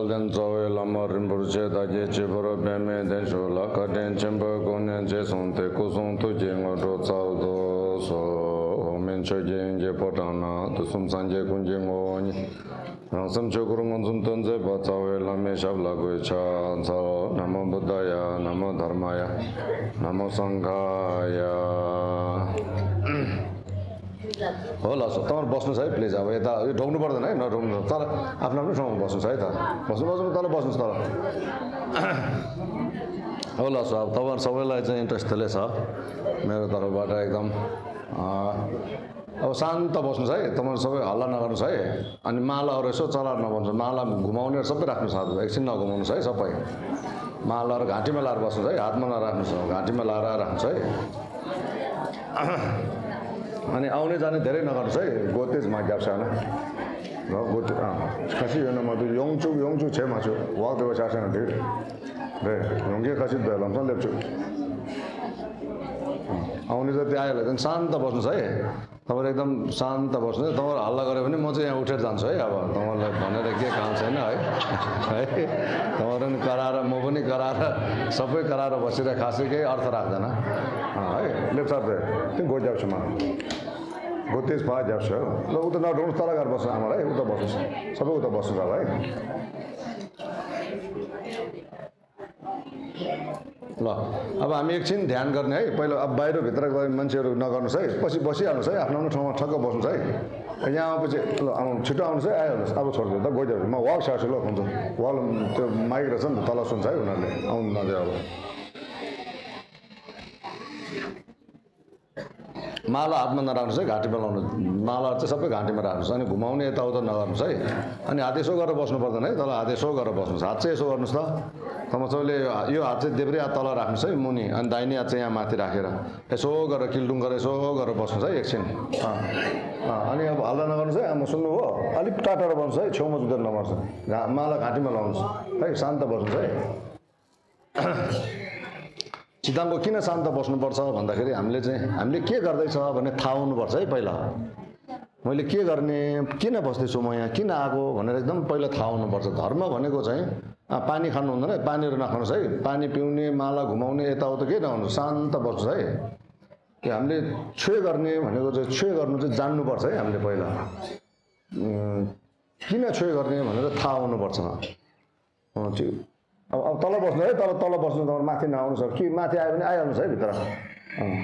den zawe lama rinpoche da je che boro beme den shu la ka den chenpo gonen je song te ku song tu je ngo ro tsao do so ho men cho je je po tang na tu sum san je kun je ngo ni rang sam cho kuru ngon sum ton ze pa zawe lame shab la gui cha tsao namo buddhaya namo dharmaya namo sanghaya होला तपाईहरु बस्नुस् है please अब यता यो ढोग्नु पर्दैन है नढोग्नु तर आफ्नो आफ्नो ठाउँमा बस्नुस् है त बस्नु तल बस्नुस् तल होला सो अब तपाईहरु सबैलाई चाहिँ इन्ट्रेस्ट त्यसले छ मेरो तर्फबाट एकदम अब शान्त बस्नुस् है तपाईहरु सबै हल्ला नगर्नुस् है अनि मालाहरु यसो चलाएर नबस्नुस् माला घुमाउनेहरु सबै राख्नुस् हात एकछिन नघुमाउनुस् है सबै मालाहरु घाँटीमा लाएर बस्नुस् है हातमा नराख्नुस् घाँटीमा लाएर राख्नुस् है अनि आउने जाने धेरै नगर्नुस् है गोतेज माग्याप्सान र गोते खासि यो नमदु 영주 제 맞죠 와도 자세는 돼. 네 용기 같이 배람선 lep죠 आउने जति आयो भने शान्त बस्नुस् है तपाईहरु एकदम शान्त बस्नुस् तपाईहरु हल्ला गरे भने म चाहिँ यहाँ उठेर जान्छु है अब तपाईहरुलाई भनेर के काम छैन है तपाईहरु नि कराएर म पनि कराएर सबै कराएर बसेर खासै केही अर्थ राख्दैन है लेफ्ट साइड तिमी गइ जाऊ छमा गोतेज भा जाऊ छ ल उता नढोड्नु तल गएर बस्नु आमालाई उता बस्नुस् सबै उता बस्नु है ल अब हामी एकछिन ध्यान गर्ने है पहिला अब बाहिर भित्र गए मान्छेहरु नगर्नुस् है पछि बसिहाल्नुस् है आफ्नो आफ्नो ठाउँमा ठक्क बस्नुस् है यहाँ आएपछि ल छिटो आउनुस् है आइहाल्नुस् अब छोड्छु त गइदियो म वाक सार्छु ल हुन्छ वाल त्यो माइक रहेछ नि त तल सुन्छ है उनीहरुले आउनु नदियो अब माला हातमा नराख्नुस् है घाँटीमा लाउनु माला चाहिँ सबै घाँटीमा राख्नुस् अनि घुमाउने यताउता नगर्नुस् है अनि हात यसो गरेर बस्नु पर्दैन है तल हात यसो गरेर बस्नुस् हात चाहिँ यसो गर्नुस् त तपाईले यो हात चाहिँ देब्रे हात तल राख्नुस् है मुनि अनि दाहिने हात चाहिँ यहाँ माथि राखेर यसो गरेर किल्टुङ गरेर यसो गरेर बस्नुस् है एकछिन अनि अब हल्ला नगर्नुस् है आमा सुन्नु हो अलिक टाढा बस्नुस् है छेउमा जुत्ता नमर्छ माला घाँटीमा लाउनुस् है शान्त बस्नुस् है चिताङको किन शान्त बस्नुपर्छ भन्दाखेरि हामीले के गर्दैछ भन्ने थाहा हुनुपर्छ है पहिला मैले के गर्ने किन बस्दैछु म यहाँ किन आएको भनेर एकदम पहिला थाहा हुनुपर्छ धर्म भनेको चाहिँ पानी खानु हुँदैन पानीहरु नखानुस् है पानी पिउने माला घुमाउने यताउता केही नगर्नु शान्त बस्नुस् है के हामीले छुए गर्ने भनेको चाहिँ छुए गर्नु चाहिँ जान्नुपर्छ है हामीले पहिला किन छुए गर्ने भनेर थाहा हुनुपर्छ अब तल बस्नु है तल बस्नु तपाईहरु माथि नआउनुस् कि माथि आयो भने आइहाल्नुस् है भित्र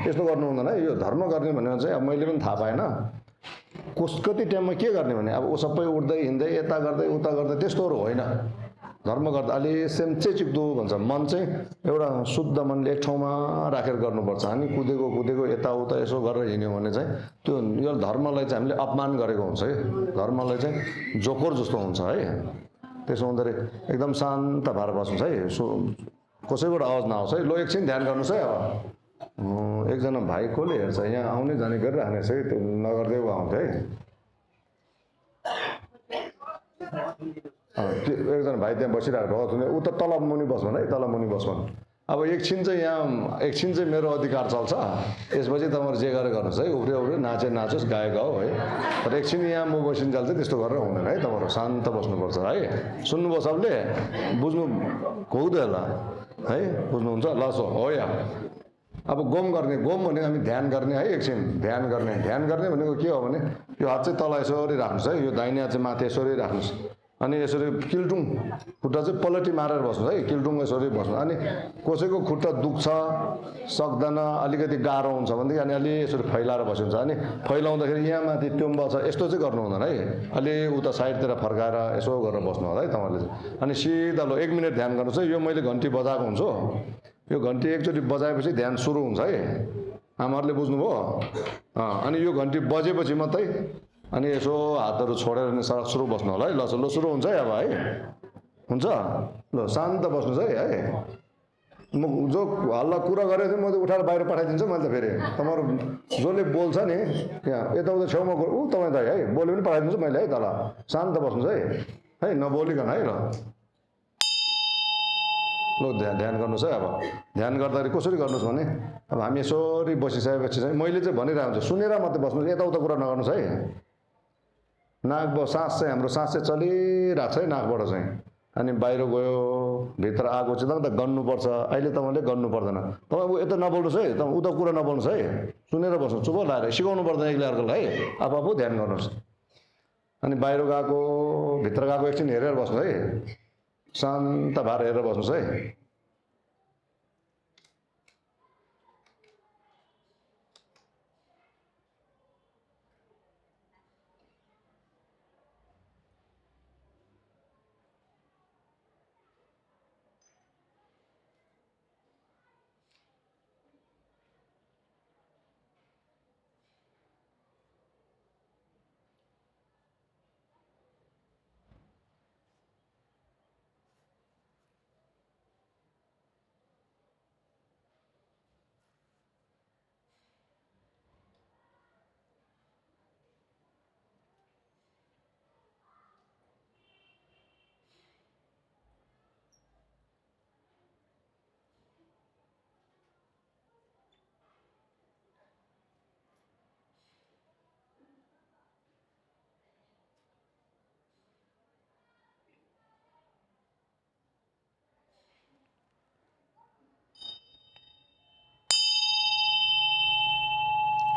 त्यस्तो गर्नु हुँदैन है यो धर्म गर्ने भनेको चाहिँ अब मैले पनि थाहा पाएन कति टाइममा के गर्ने भने अब सबै उड्दै हिँड्दै यता गर्दै उता गर्दै त्यस्तोहरु होइन धर्म गर्दा अलि सेम्चे चिप्दो भन्छ मन चाहिँ एउटा शुद्ध मनले एक ठाउँमा राखेर गर्नुपर्छ अनि कुदेको यताउता यसो गरेर हिँड्यो भने चाहिँ त्यो यो धर्मलाई चाहिँ हामीले अपमान गरेको हुन्छ है धर्मलाई चाहिँ जोकर जस्तो हुन्छ है त्यसो हुँदाखेरि एकदम शान्त भएर बस्नुस् है कसैबाट आवाज नआओस् है लो एकछिन ध्यान गर्नुस् है अब एकजना भाइ कोले हेर्छ यहाँ आउने जाने गरिराख्ने छ है त्यो नगर्दै आउँछ है एकजना भाइ त्यहाँ बसिरहेको हो उता तल मुनि बस्नु है तल मुनि बस्नु अब एकछिन चाहिँ मेरो अधिकार चल्छ यसपछि तपाईहरु जे गरेर गर्नुस् है उफ्रे नाचोस् गाओ है तर एकछिन यहाँ म बसिन्जाल चाहिँ त्यस्तो गरेर हुँदैन है तपाईहरु शान्त बस्नुपर्छ है सुन्नुभयो सबले बुझ्नु खोउदै होला है बुझ्नुहुन्छ लसो हो या अब गोम भनेको हामी ध्यान गर्ने है एकछिन ध्यान गर्ने भनेको के हो भने यो हात चाहिँ तल यसरी राख्नुस् है यो दाहिने हात चाहिँ माथि यसरी राख्नुस् अनि यसरी किल्टुङ खुट्टा चाहिँ पलटी मारेर बस्नुस् है किल्टुङ यसरी बस्नु अनि कसैको खुट्टा दुख्छ सक्दैन अलिकति गाह्रो हुन्छ भने अनि अलि यसरी फैलाएर बसिन्छ अनि फैलाउँदाखेरि यहाँ माथि ट्युम्बा छ यस्तो चाहिँ गर्नु हुँदैन है अलि उता साइडतिर फर्काएर यसो गरेर बस्नु होला है तपाईहरुले अनि सिधा लो 1 मिनेट ध्यान गर्नुस् है यो मैले घण्टी बजाएको हुन्छु यो घण्टी एकचोटी बजाएपछि ध्यान सुरु हुन्छ है आमाहरुले बुझ्नुभयो अनि यो घण्टी बजेपछि मात्रै अनि यसो हातहरु छोडेर नि सुरु बस्नु होला है ल सुरु हुन्छ है अब है हुन्छ ल शान्त बस्नुस् है म जो हल्ला कुरा गरे म त उठाएर बाहिर पठाइदिन्छु मैले त फेरि तपाईहरु जसले बोल्छ नि यहाँ यताउता छेउमा तपाई त है बोल्यो पनि पठाइदिन्छु मैले है तल शान्त बस्नुस् है नबोलिकन है ल ध्यान गर्नुस् है अब ध्यान गर्दाखेरि कसरी गर्नुस् भने अब हामी यसरी बसिसकेपछि चाहिँ मैले चाहिँ भनिरहेको हुन्छु सुनेर मात्रै बस्नुस् यताउता कुरा नगर्नुस् है नाकबाट सास चाहिँ हाम्रो सास चाहिँ चलिरहेको छ है नाकबाट चाहिँ अनि बाहिर गयो भित्र आएको चाहिँ त गर्नुपर्छ अहिले तपाईँले गर्नु पर्दैन तपाईँ यता नबोल्नुहोस् है तपाईँ उता कुरा नबोल्नुहोस् है सुनेर बस्नु चुप लाएर सिकाउनु पर्दैन एक्लै अर्कोलाई है आफू ध्यान गर्नुहोस् अनि बाहिर गएको भित्र गएको एकछिन हेरेर बस्नुहोस् है शान्त भएर हेरेर बस्नुहोस् है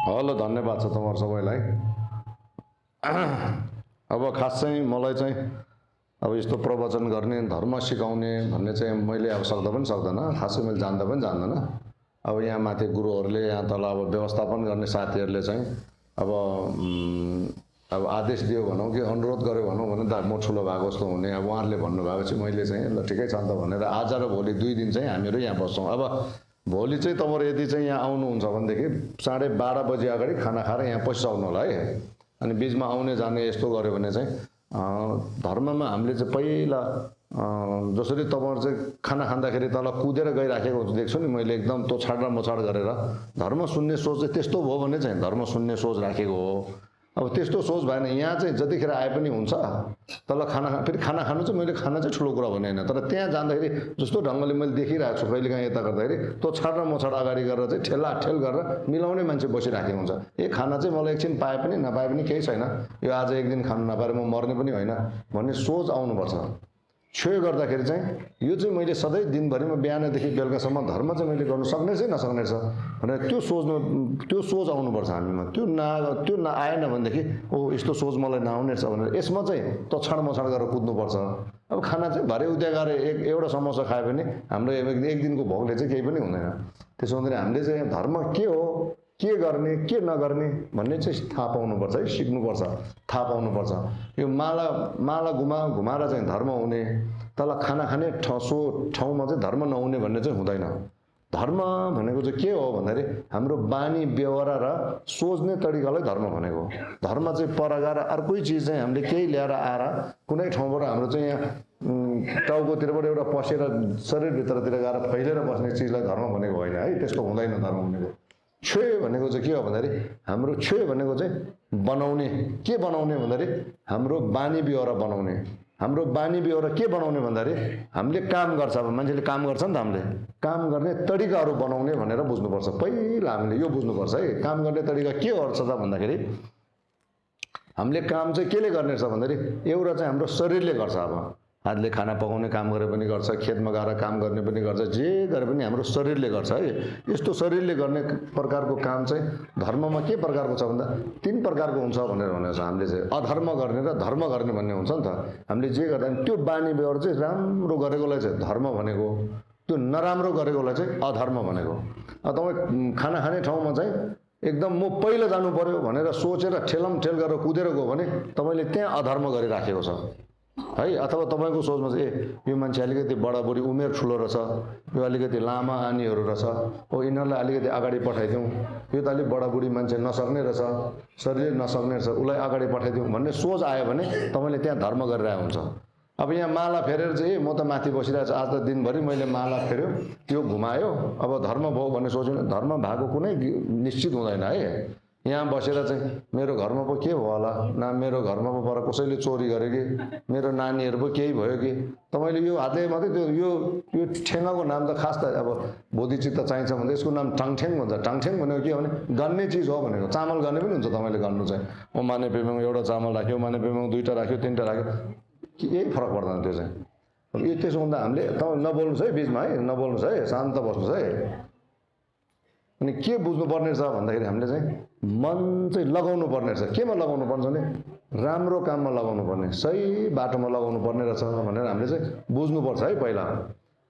हलो धन्यवाद छ तपाईहरु सबैलाई अब खास चाहिँ मलाई चाहिँ अब यस्तो प्रवचन गर्ने धर्म सिकाउने भन्ने चाहिँ मैले अब सक्दा पनि सक्दैन खासै मैले जान्दा पनि जान्दैन अब यहाँ माथि गुरुहरूले यहाँ तल अब व्यवस्थापन गर्ने साथीहरूले चाहिँ अब आदेश दियो भनौँ कि अनुरोध गर्यो भनौँ भने त म ठुलो भएको जस्तो हुने अब उहाँहरूले भन्नुभएको चाहिँ मैले चाहिँ ल ठिकै छ त भनेर आज र भोलि 2 दिन चाहिँ हामीहरू यहाँ बस्छौँ अब भोलि चाहिँ तपाईहरु यदि चाहिँ यहाँ आउनुहुन्छ भनेदेखि 12:30 बजे अगाडि खाना खाएर यहाँ पसिसक्नु होला है अनि बीचमा आउने जाने यस्तो गर्यो भने चाहिँ धर्ममा हामीले चाहिँ पहिला जसरी तपाईहरु चाहिँ खाना खाँदाखेरि तल कुदेर गइराखेको देख्छु नि मैले एकदम तोछाड र मोछाड गरेर धर्म सुन्ने सोच चाहिँ त्यस्तो भयो भने चाहिँ धर्म सुन्ने सोच राखेको हो अब त्यस्तो सोच भएन यहाँ चाहिँ जतिखेर आए पनि हुन्छ तल फेरि खाना खानु चाहिँ मैले खाना चाहिँ ठुलो कुरा भने हैन तर त्यहाँ जाँदाखेरि जस्तो ढङ्गले मैले देखिरहेको छु कहिलेकाहीँ यता गर्दाखेरि तोछाड र मोछाड अगाडि गरेर चाहिँ ठेल्लाठेल गरेर मिलाउने मान्छे बसिराखेको हुन्छ खाना चाहिँ मलाई एकछिन पाए पनि नपाए पनि केही छैन यो आज एक दिन खानु नपाएर म मर्ने पनि होइन भन्ने सोच आउनुपर्छ छुयो गर्दाखेरि चाहिँ यो चाहिँ मैले सधैँ दिनभरिमा बिहानदेखि बेलुकासम्म धर्म चाहिँ मैले गर्न सक्ने चाहिँ नसक्ने छ भनेर त्यो सोच आउनुपर्छ हामीमा त्यो नआएन भनेदेखि ओ यस्तो सोच मलाई नआउने छ भनेर यसमा चाहिँ तछाड मछाड गरेर कुद्नुपर्छ अब खाना चाहिँ भरे उद्या गरेर एउटा समोसा खायो भने हाम्रो एक दिनको भोकले चाहिँ केही पनि हुँदैन त्यसो हुँदैन हामीले चाहिँ धर्म के हो के गर्ने के नगर्ने भन्ने चाहिँ थाहा पाउनुपर्छ है सिक्नुपर्छ थाहा पाउनुपर्छ यो माला घुमाएर चाहिँ धर्म हुने तल खाना खाने ठाउँमा चाहिँ धर्म नहुने भन्ने चाहिँ हुँदैन धर्म भनेको चाहिँ के हो भन्दाखेरि हाम्रो बानी व्यवहार र सोच्ने तरिकालाई धर्म भनेको धर्म चाहिँ परगाएर अर्कै चिज चाहिँ हामीले केही ल्याएर आएर कुनै ठाउँबाट हाम्रो चाहिँ यहाँ टाउकोतिरबाट एउटा पसेर शरीरभित्रतिर गएर फैलेर बस्ने चिजलाई धर्म भनेको होइन है त्यस्तो हुँदैन धर्म भनेको छुयो भनेको चाहिँ के हो भन्दाखेरि हाम्रो छुयो भनेको चाहिँ बनाउने के बनाउने भन्दाखेरि हाम्रो बानी व्यवहार बनाउने हाम्रो बानी व्यवहार के बनाउने भन्दाखेरि हामीले काम गर्छ अब मान्छेले काम गर्छ नि त हामीले काम गर्ने तरिकाहरू बनाउने भनेर बुझ्नुपर्छ पहिला हामीले यो बुझ्नुपर्छ है काम गर्ने तरिका के गर्छ त भन्दाखेरि हामीले काम चाहिँ केले गर्ने छ भन्दाखेरि एउटा चाहिँ हाम्रो शरीरले गर्छ अब हातले खाना पकाउने काम गरे पनि गर्छ खेतमा गएर काम गर्ने पनि गर्छ जे गरे पनि हाम्रो शरीरले गर्छ है यस्तो शरीरले गर्ने प्रकारको काम चाहिँ धर्ममा के प्रकारको छ भन्दा 3 प्रकारको हुन्छ भनेर भनेको छ हामीले चाहिँ अधर्म गर्ने र धर्म गर्ने भन्ने हुन्छ नि त हामीले जे गर्दा त्यो बानी व्यवहार चाहिँ राम्रो गरेकोलाई चाहिँ धर्म भनेको त्यो नराम्रो गरेकोलाई चाहिँ अधर्म भनेको तपाईँ खाना खाने ठाउँमा चाहिँ एकदम म पहिला जानु पर्यो भनेर सोचेर ठेलम ठेल गरेर कुदेर गयो भने तपाईले त्यहाँ अधर्म गरिराखेको छ है अथवा तपाईको सोचमा चाहिँ यो मान्छे अलिकति बडाबुढी उमेर ठुलो रहेछ यो अलिकति लामा आनीहरू रहेछ ओ यिनीहरूलाई अलिकति अगाडि पठाइदिउँ यो त अलिक बडाबुढी मान्छे नसक्ने रहेछ शरीरले नसक्ने रहेछ उसलाई अगाडि पठाइदिउँ भन्ने सोच आयो भने तपाईले त्यहाँ धर्म गरिरहेको हुन्छ अब यहाँ माला फेरेर चाहिँ म त माथि बसिरहेको छु आज त दिनभरि मैले माला फेर्यो त्यो घुमायो अब धर्म भयो भन्ने सोच्यो भने धर्म भएको कुनै निश्चित हुँदैन है यहाँ बसेर चाहिँ मेरो घरमा पो के भयो होला न मेरो घरमा पो पर कसैले चोरी गर्यो कि मेरो नानीहरू पो केही भयो कि तपाईले यो हातले मात्रै त्यो यो ठेङ्गाको नाम त खास त अब बोधिचित्त चाहिन्छ भने यसको नाम टाङठेङ भन्छ टाङठेङ भनेको के हो भने गन्ने चिज हो भनेको चामल गर्ने पनि हुन्छ तपाईले गर्नु चाहिँ ओ माने पेमङ एउटा चामल राख्यो माने पेमङ 2टा राख्यो 3टा राख्यो यही फरक पर्दैन त्यो चाहिँ यो त्यसो हुँदा हामीले तपाईँ नबोल्नुहोस् है बिचमा है, नबोल्नुहोस् है, शान्त बस्नुहोस् है। अनि के बुझ्नुपर्ने छ भन्दाखेरि हामीले चाहिँ मन चाहिँ लगाउनु पर्ने रहेछ। केमा लगाउनु पर्छ भने राम्रो काममा लगाउनु पर्ने, सही बाटोमा लगाउनु पर्ने रहेछ भनेर हामीले चाहिँ बुझ्नुपर्छ है पहिला।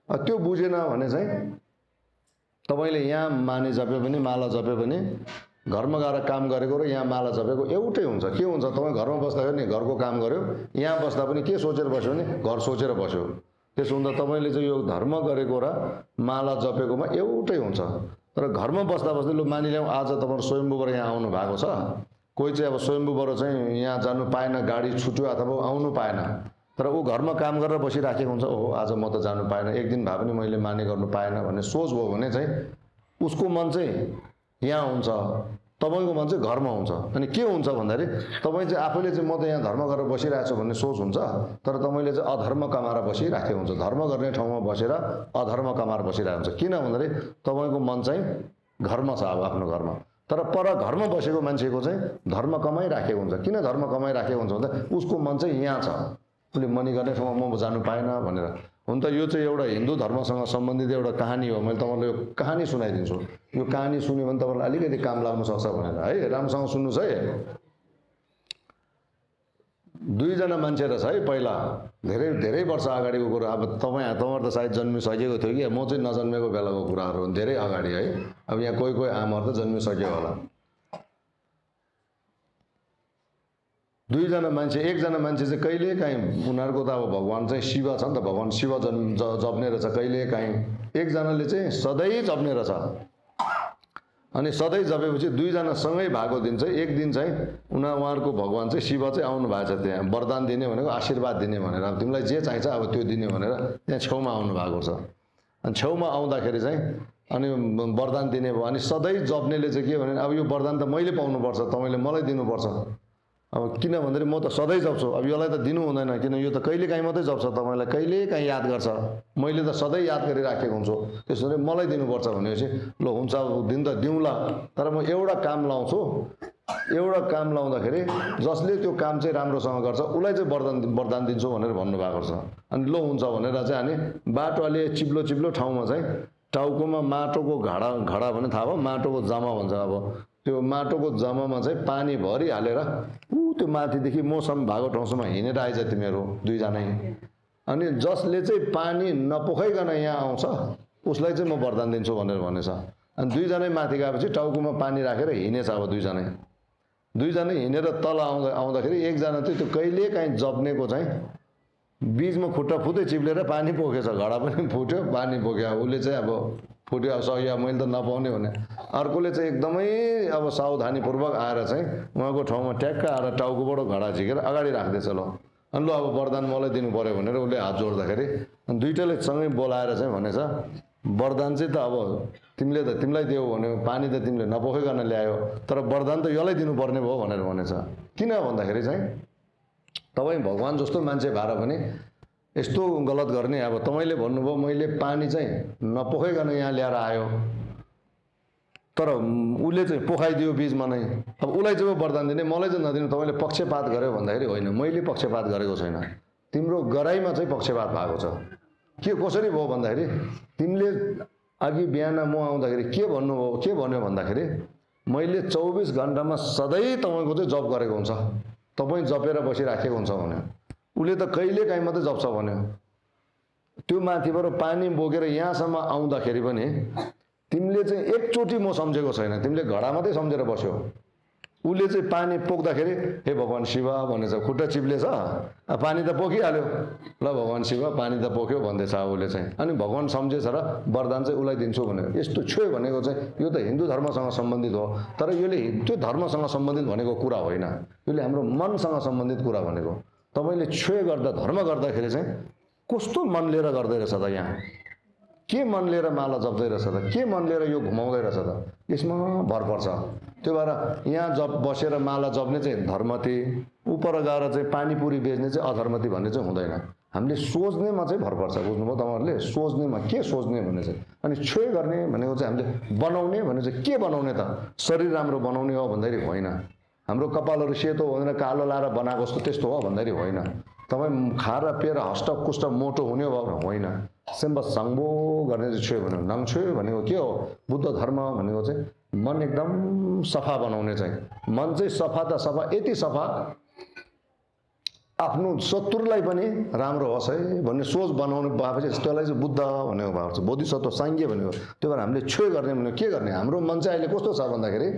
त्यो बुझेन भने चाहिँ तपाईँले यहाँ माने जपे पनि माला जपे पनि घरमा गएर काम गरेको र यहाँ माला जपेको एउटै हुन्छ। के हुन्छ, तपाईँ घरमा बस्दाखेरि नि घरको काम गर्यो, यहाँ बस्दा पनि के सोचेर बस्यो भने घर सोचेर बस्यो। त्यसो हुँदा तपाईँले चाहिँ यो धर्म गरेको र माला जपेकोमा एउटै हुन्छ। तर घरमा बस्दा बस्दै लु मानिलिउँ आज तपाईँहरू स्वयम्भूबाट यहाँ आउनु भएको छ, कोही चाहिँ अब स्वयम्भूबाट चाहिँ यहाँ जानु पाएन, गाडी छुट्यो अथवा आउनु पाएन, तर ऊ घरमा काम गरेर बसिराखेको हुन्छ। ओहो आज म त जानु पाएन, एक दिन भए पनि मैले माने गर्नु पाएन भन्ने सोच भयो भने चाहिँ उसको मन चाहिँ यहाँ हुन्छ, तपाईँको मन चाहिँ घरमा हुन्छ। अनि के हुन्छ भन्दाखेरि तपाईँ चाहिँ आफैले चाहिँ म त यहाँ धर्म गरेर बसिरहेको छु भन्ने सोच हुन्छ, तर तपाईँले चाहिँ अधर्म कमाएर बसिराखेको हुन्छ। धर्म गर्ने ठाउँमा बसेर अधर्म कमाएर बसिरहेको हुन्छ। किन भन्दाखेरि तपाईँको मन चाहिँ घरमा छ, अब आफ्नो घरमा। तर पर घरमा बसेको मान्छेको चाहिँ धर्म कमाइराखेको हुन्छ। किन धर्म कमाइराखेको हुन्छ भन्दा उसको मन चाहिँ यहाँ छ, उसले मनी गर्ने ठाउँमा म जानु पाएन भनेर। हुन त यो चाहिँ एउटा हिन्दू धर्मसँग सम्बन्धित एउटा कहानी हो। मैले तपाईँलाई यो कहानी सुनाइदिन्छु। यो कहानी सुन्यो भने तपाईँलाई अलिकति काम लाग्न सक्छ भनेर है, राम्रोसँग सुन्नुहोस् है। दुईजना मान्छे रहेछ है, पहिला धेरै धेरै वर्ष अगाडिको कुरा। अब तपाईँहरू त सायद जन्मिसकेको थियो कि म चाहिँ नजन्मेको बेलाको कुराहरू हो, धेरै अगाडि है। अब यहाँ कोही कोही आमाहरू त जन्मिसक्यो होला। दुईजना मान्छे, एकजना मान्छे चाहिँ कहिले काहीँ, उनीहरूको त अब भगवान चाहिँ शिव छ नि त, भगवान शिव जप्ने रहेछ कहिले काहीँ। एकजनाले चाहिँ सधैँ जप्ने रहेछ। अनि सधैँ जपेपछि दुईजना सँगै भएको दिन चाहिँ एक दिन चाहिँ उहाँहरूको भगवान चाहिँ शिव चाहिँ आउनु भएको छ त्यहाँ। वरदान दिने भनेको आशीर्वाद दिने भनेर, अब तिमीलाई जे चाहिन्छ अब त्यो दिने भनेर त्यहाँ छेउमा आउनु भएको छ। अनि छेउमा आउँदाखेरि चाहिँ अनि वरदान दिने भयो। अनि सधैँ जप्नेले चाहिँ के भने अब यो वरदान त मैले पाउनुपर्छ, तपाईँले मलाई दिनुपर्छ। अब किन भन्दाखेरि म त सधैँ जप्छु, अब यसलाई त दिनु हुँदैन, किन यो त कहिले काहीँ मात्रै जप्छ, तपाईँलाई कहिले काहीँ याद गर्छ, मैले त सधैँ याद गरिराखेको हुन्छु, त्यसो भने मलाई दिनुपर्छ भनेपछि ल हुन्छ अब दिन त दिउँला, तर म एउटा काम लाउँछु। एउटा काम लाउँदाखेरि जसले त्यो काम चाहिँ राम्रोसँग गर्छ उसलाई चाहिँ वरदान दिन्छु भनेर भन्नुभएको छ। अनि ल हुन्छ भनेर चाहिँ अनि बाटो अलि चिप्लो चिप्लो ठाउँमा चाहिँ टाउकोमा माटोको घडा भने थाहा भयो, माटोको जमा भन्छ। अब त्यो माटोको जमामा चाहिँ पानी भरिहालेर त्यो माथिदेखि मौसम भएको ठाउँसम्म हिँडेर आइज तिमीहरू दुईजनै। अनि जसले चाहिँ पानी नपोखाइकन यहाँ आउँछ उसलाई चाहिँ म वरदान दिन्छु भनेर भनेछ। अनि दुईजनै माथि गएपछि टाउकोमा पानी राखेर हिँडेछ। अब दुईजनै हिँडेर तल आउँदाखेरि एकजना चाहिँ त्यो कहिले काहीँ जप्नेको चाहिँ बीचमा खुट्टा फुटै चिप्लेर पानी पोखेछ, घडा पनि फुट्यो, पानी पोख्यो। उसले चाहिँ अब फुट्यो, अब सकियो, मैले त नपाउने भने। अर्कोले चाहिँ एकदमै अब सावधानीपूर्वक आएर चाहिँ उहाँको ठाउँमा ट्याक्क आएर टाउकोबाट घडा झिकेर अगाडि राख्दैछ। ल अनि ल अब वरदान मलाई दिनु पर्यो भनेर उसले हात जोड्दाखेरि अनि दुइटाले सँगै बोलाएर चाहिँ भनेछ वरदान चाहिँ त अब तिमीलाई दियो भन्यो, पानी त तिमीले नपोखिकन ल्यायो, तर वरदान त यसलाई दिनुपर्ने भयो भनेर भनेछ। किन भन्दाखेरि चाहिँ तपाईँ भगवान जस्तो मान्छे भएर पनि यस्तो गलत गर्ने। अब तपाईँले भन्नुभयो मैले पानी चाहिँ नपोखाइकन यहाँ ल्याएर आयो, तर उसले चाहिँ पोखाइदियो बिचमा नै। अब उसलाई चाहिँ वरदान दिने, मलाई चाहिँ नदिनु। तपाईँले पक्षपात गर्यो भन्दाखेरि होइन, मैले पक्षपात गरेको छैन, तिम्रो गराइमा चाहिँ पक्षपात भएको छ। के कसरी भयो भन्दाखेरि तिमीले अघि बिहान म आउँदाखेरि के भन्यो भन्दाखेरि मैले 24 घन्टामा सधैँ तपाईँको चाहिँ जप गरेको हुन्छ, तपाईँ जपेर बसिराखेको हुन्छ भन्यो। उसले त कहिले काहीँ मात्रै जप्छ भन्यो। त्यो माथिबाट पानी बोकेर यहाँसम्म आउँदाखेरि पनि तिमीले चाहिँ एकचोटि म सम्झेको छैन, तिमीले घडा मात्रै सम्झेर बस्यो। उसले चाहिँ पानी पोख्दाखेरि हे भगवान शिव भनेछ, खुट्टा चिप्लेछ, पानी त पोखिहाल्यो, ल भगवान शिव पानी त पोख्यो भन्दैछ उसले चाहिँ। अनि भगवान सम्झेछ र वरदान चाहिँ उसलाई दिन्छु भनेर। यस्तो छुयो भनेको चाहिँ यो त हिन्दू धर्मसँग सम्बन्धित हो, तर यसले त्यो धर्मसँग सम्बन्धित भनेको कुरा होइन, यसले हाम्रो मनसँग सम्बन्धित कुरा भनेको। तपाईँले छुए गर्दा धर्म गर्दाखेरि चाहिँ कस्तो मन लिएर गर्दै रहेछ त, यहाँ के मन लिएर माला जप्दै रहेछ त, के मन लिएर यो घुमाउँदै रहेछ त, यसमा भर पर्छ। त्यो भएर यहाँ बसेर माला जप्ने चाहिँ धर्मती, उपर गएर चाहिँ पानीपुरी बेच्ने चाहिँ अधर्मती भन्ने चाहिँ हुँदैन। हामीले सोच्नेमा चाहिँ भर पर्छ, बुझ्नुभयो तपाईँहरूले, सोच्नेमा के सोच्ने भन्ने चाहिँ। अनि छुए गर्ने भनेको चाहिँ हामीले बनाउने भने चाहिँ के बनाउने त, शरीर राम्रो बनाउने हो भन्दाखेरि होइन, हाम्रो कपालहरू सेतो भनेर कालो लाएर बनाएको जस्तो त्यस्तो हो भन्दाखेरि होइन, तपाईँ खाएर पिएर हष्टपुष्ट मोटो हुने भयो होइन। सेम्ब साङ्बो गर्ने चाहिँ छुयो भने नाङछुयो भनेको के हो? बुद्ध धर्म भनेको चाहिँ मन एकदम सफा बनाउने चाहिँ। मन चाहिँ सफा त सफा, यति सफा आफ्नो शत्रुलाई पनि राम्रो होस् है भन्ने सोच बनाउनु भएपछि त्यसलाई चाहिँ बुद्ध भनेको भएको छ, बोधिसत्व साङ्गे भनेको। त्यो भएर हामीले छुयो गर्ने भनेको के गर्ने? हाम्रो मन चाहिँ अहिले कस्तो छ भन्दाखेरि,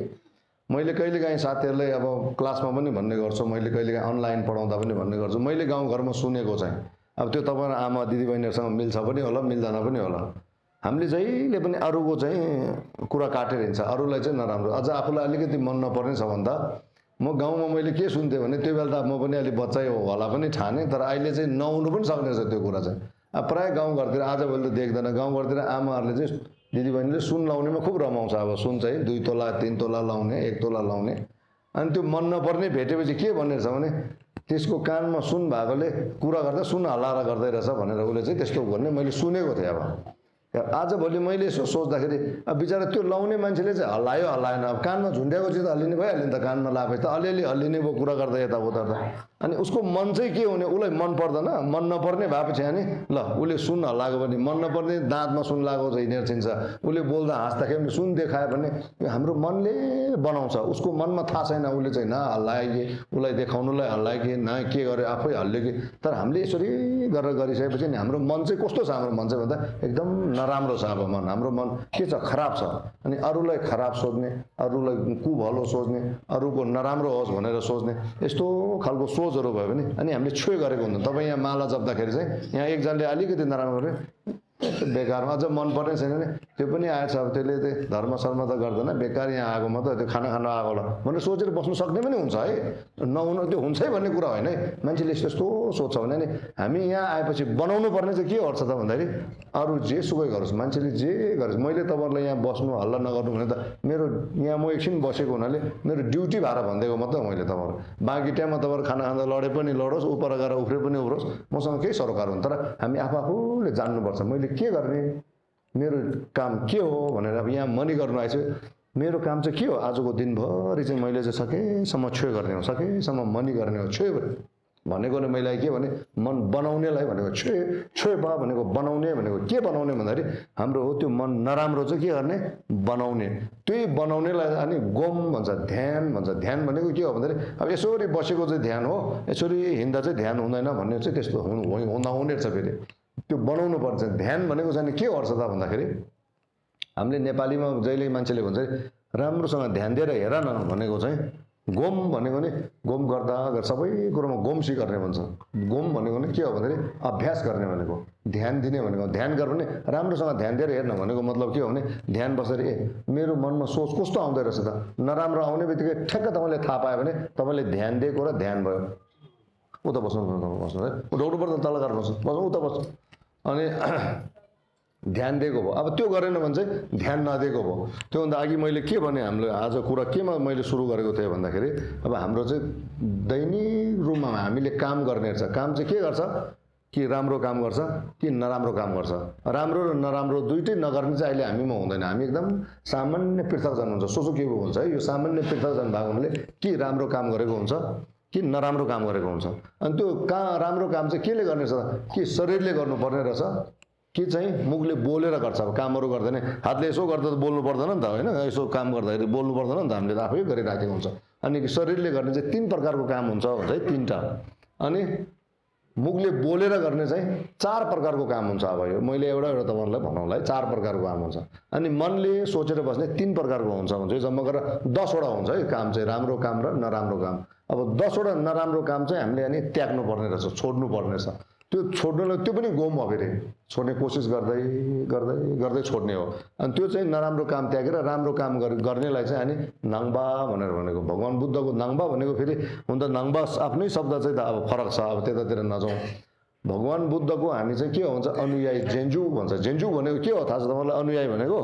मैले कहिलेकाहीँ साथीहरूलाई अब क्लासमा पनि भन्ने गर्छु, मैले कहिलेकाहीँ अनलाइन पढाउँदा पनि भन्ने गर्छु, मैले गाउँघरमा सुनेको चाहिँ। अब त्यो तपाईँ आमा दिदीबहिनीहरूसँग मिल्छ पनि होला, मिल्दैन पनि होला। हामीले जहिले पनि अरूको चाहिँ कुरा काटेर हिँड्छ, अरूलाई चाहिँ नराम्रो। अझ आफूलाई अलिकति मन नपर्ने छ भने त म गाउँमा मैले के सुन्थेँ भने त्यो बेला त म पनि अलि बच्चै होला पनि ठाने, तर अहिले चाहिँ नहुनु पनि सक्ने रहेछ त्यो कुरा चाहिँ। अब प्रायः गाउँघरतिर आजभोलि त देख्दैन, गाउँघरतिर आमाहरूले चाहिँ दिदीबहिनीले सुन लाउनेमा खुब रमाउँछ। अब सुन चाहिँ 2 तोला 3 तोला लाउने, 1 तोला लाउने। अनि त्यो मन नपर्ने भेटेपछि के भन्ने रहेछ भने त्यसको कानमा सुन भएकोले कुरा गर्दा सुन हल्लाएर गर्दै रहेछ भनेर उसले चाहिँ त्यस्तो गर्ने मैले सुनेको थिएँ। अब आजभोलि मैले यसो सोच्दाखेरि अब बिचरा त्यो लाउने मान्छेले चाहिँ हल्लायो हल्लाएन, अब कानमा झुन्ड्याएको चिज हल्लिने भइहाल्यो नि त, कानमा लाएपछि त अलिअलि हल्लिने भयो कुरा गर्दा यताउता त। अनि उसको मन चाहिँ के हुने, उसलाई मन पर्दैन, मन नपर्ने भएपछि अनि ल उसले सुन हल्लाएको पनि, मन नपर्ने दाँतमा सुन लागेको चाहिँ हिँडेर चिन्छ, उसले बोल्दा हाँस्दाखेरि पनि सुन देखायो भने यो हाम्रो मनले बनाउँछ। उसको मनमा थाहा छैन उसले चाहिँ न हल्लायो कि, उसलाई देखाउनुलाई हल्लायो कि, न के गर्यो आफै हल्ल्यो कि। तर हामीले यसरी गरेर गरिसकेपछि नि हाम्रो मन चाहिँ कस्तो छ? हाम्रो मन चाहिँ भन्दा एकदम नराम्रो छ। अब मन, हाम्रो मन के छ? खराब छ। अनि अरूलाई खराब सोच्ने, अरूलाई कुभलो सोच्ने, अरूको नराम्रो होस् भनेर सोच्ने, यस्तो खालको सोचहरू भयो भने अनि हामीले छुयो गरेको हुन्छ। तपाईँ यहाँ माला जप्दाखेरि चाहिँ यहाँ एकजनाले अलिकति नराम्रो गरे बेकारमा, अझ मन पर्ने छैन भने त्यो पनि आएछ, अब त्यसले चाहिँ धर्म सर्म त गर्दैन, बेकार यहाँ आएको मात्र त्यो खाना खानु आएको होला भनेर सोचेर बस्नु सक्ने पनि हुन्छ है। नहुनु त्यो हुन्छै भन्ने कुरा होइन है। मान्छेले यस्तो सोच्छ भने नि हामी यहाँ आएपछि बनाउनु पर्ने चाहिँ के गर्छ त भन्दाखेरि अरू जे सुकै गरोस्, मान्छेले जे गरोस्, मैले तपाईँहरूलाई यहाँ बस्नु हल्ला नगर्नु भने त मेरो यहाँ म एकछिन बसेको हुनाले मेरो ड्युटी भएर भनिदिएको मात्रै मैले तपाईँहरू। बाँकी टाइममा तपाईँहरू खाना खाँदा लडे पनि लडोस्, उपर गएर उफ्रे पनि उफ्रोस्, मसँग केही सरोकार हुन्। तर हामी आफूले जान्नुपर्छ मैले के गर्ने, मेरो काम के हो भनेर। अब यहाँ मनी गर्नु आएछु, मेरो काम चाहिँ के हो? आजको दिनभरि चाहिँ मैले चाहिँ सकेसम्म छुयो गर्ने हो, सकेसम्म मनी गर्ने हो। छुयो भनेको नि मैले के भने मन बनाउनेलाई भनेको, छुयो बा भनेको बनाउने भनेको। के बनाउने भन्दाखेरि हाम्रो हो त्यो मन नराम्रो चाहिँ के गर्ने? बनाउने। त्यही बनाउनेलाई अनि गोम भन्छ, ध्यान भन्छ। ध्यान भनेको के हो भन्दाखेरि अब यसरी बसेको चाहिँ ध्यान हो, यसरी हिँड्दा चाहिँ ध्यान हुँदैन भन्ने चाहिँ त्यस्तो नहुने रहेछ। फेरि त्यो बनाउनु पर्छ। ध्यान भनेको चाहिँ के गर्छ त भन्दाखेरि हामीले नेपालीमा जहिले मान्छेले भन्छ राम्रोसँग ध्यान दिएर हेर न भनेको चाहिँ गोम भनेको नि गोम गर्दा सबै कुरोमा गोमसी गर्ने भन्छ। गोम भनेको नि के हो भन्दाखेरि अभ्यास गर्ने भनेको, ध्यान दिने भनेको। ध्यान गर भने राम्रोसँग ध्यान दिएर हेर्न भनेको मतलब के हो भने ध्यान बसेर मेरो मनमा सोच कस्तो आउँदै रहेछ त, नराम्रो आउने बित्तिकै ठ्याक्क तपाईँले थाहा पायो भने तपाईँले ध्यान दिएको र ध्यान भयो। उता बस्नु है, उठाउनु पर्छ, तल गर्नुपर्छ, बस्नु उता बस्नु। अनि ध्यान दिएको भयो। अब त्यो गरेन भने चाहिँ ध्यान नदिएको भयो। त्योभन्दा अघि मैले के भने हाम्रो आज कुरा केमा मैले सुरु गरेको थिएँ भन्दाखेरि अब हाम्रो चाहिँ दैनिक रूपमा हामीले काम गर्ने रहेछ। काम चाहिँ के गर्छ कि राम्रो काम गर्छ कि नराम्रो काम गर्छ। राम्रो र नराम्रो दुइटै नगर्ने चाहिँ अहिले हामीमा हुँदैन। हामी एकदम सामान्य पृथकजन हुन्छ। सोचो के हुन्छ है, यो सामान्य पृथकजन भएको हुनाले कि राम्रो काम गरेको हुन्छ कि नराम्रो काम गरेको हुन्छ। अनि त्यो राम्रो काम चाहिँ केले गर्ने रहेछ कि शरीरले गर्नुपर्ने रहेछ कि चाहिँ मुखले बोलेर गर्छ। अब कामहरू गर्दैन, हातले यसो गर्दा त बोल्नु पर्दैन नि त होइन, यसो काम गर्दाखेरि बोल्नु पर्दैन नि त, हामीले त आफै गरिराखेको हुन्छ। अनि शरीरले गर्ने चाहिँ 3 प्रकारको काम हुन्छ है, 3टा। अनि मुखले बोलेर गर्ने चाहिँ 4 प्रकारको काम हुन्छ। अब यो मैले एउटा तपाईँहरूलाई भनौँला है, 4 प्रकारको काम हुन्छ। अनि मनले सोचेर बस्ने 3 प्रकारको हुन्छ यो जम्मा गरेर 10वटा हुन्छ है काम चाहिँ, राम्रो काम र नराम्रो काम। अब 10वटा नराम्रो काम चाहिँ हामीले अनि त्याग्नु पर्ने रहेछ, छोड्नु पर्ने रहेछ। त्यो छोड्नुलाई त्यो पनि गोम हो, फेरि छोड्ने कोसिस गर्दै गर्दै गर्दै छोड्ने हो। अनि त्यो चाहिँ नराम्रो काम त्यागेर राम्रो काम गर्नेलाई चाहिँ अनि नाङ्बा भनेर भनेको। भगवान बुद्धको नाङ्बा भनेको फेरि हुन त नाङ्बा आफ्नै शब्द चाहिँ त अब फरक छ, अब त्यतातिर नजाउँ। भगवान बुद्धको हामी चाहिँ के हुन्छ अनुयायी, जेन्जु भन्छ। जेन्जु भनेको के हो थाहा छ तपाईँलाई? अनुयायी भनेको,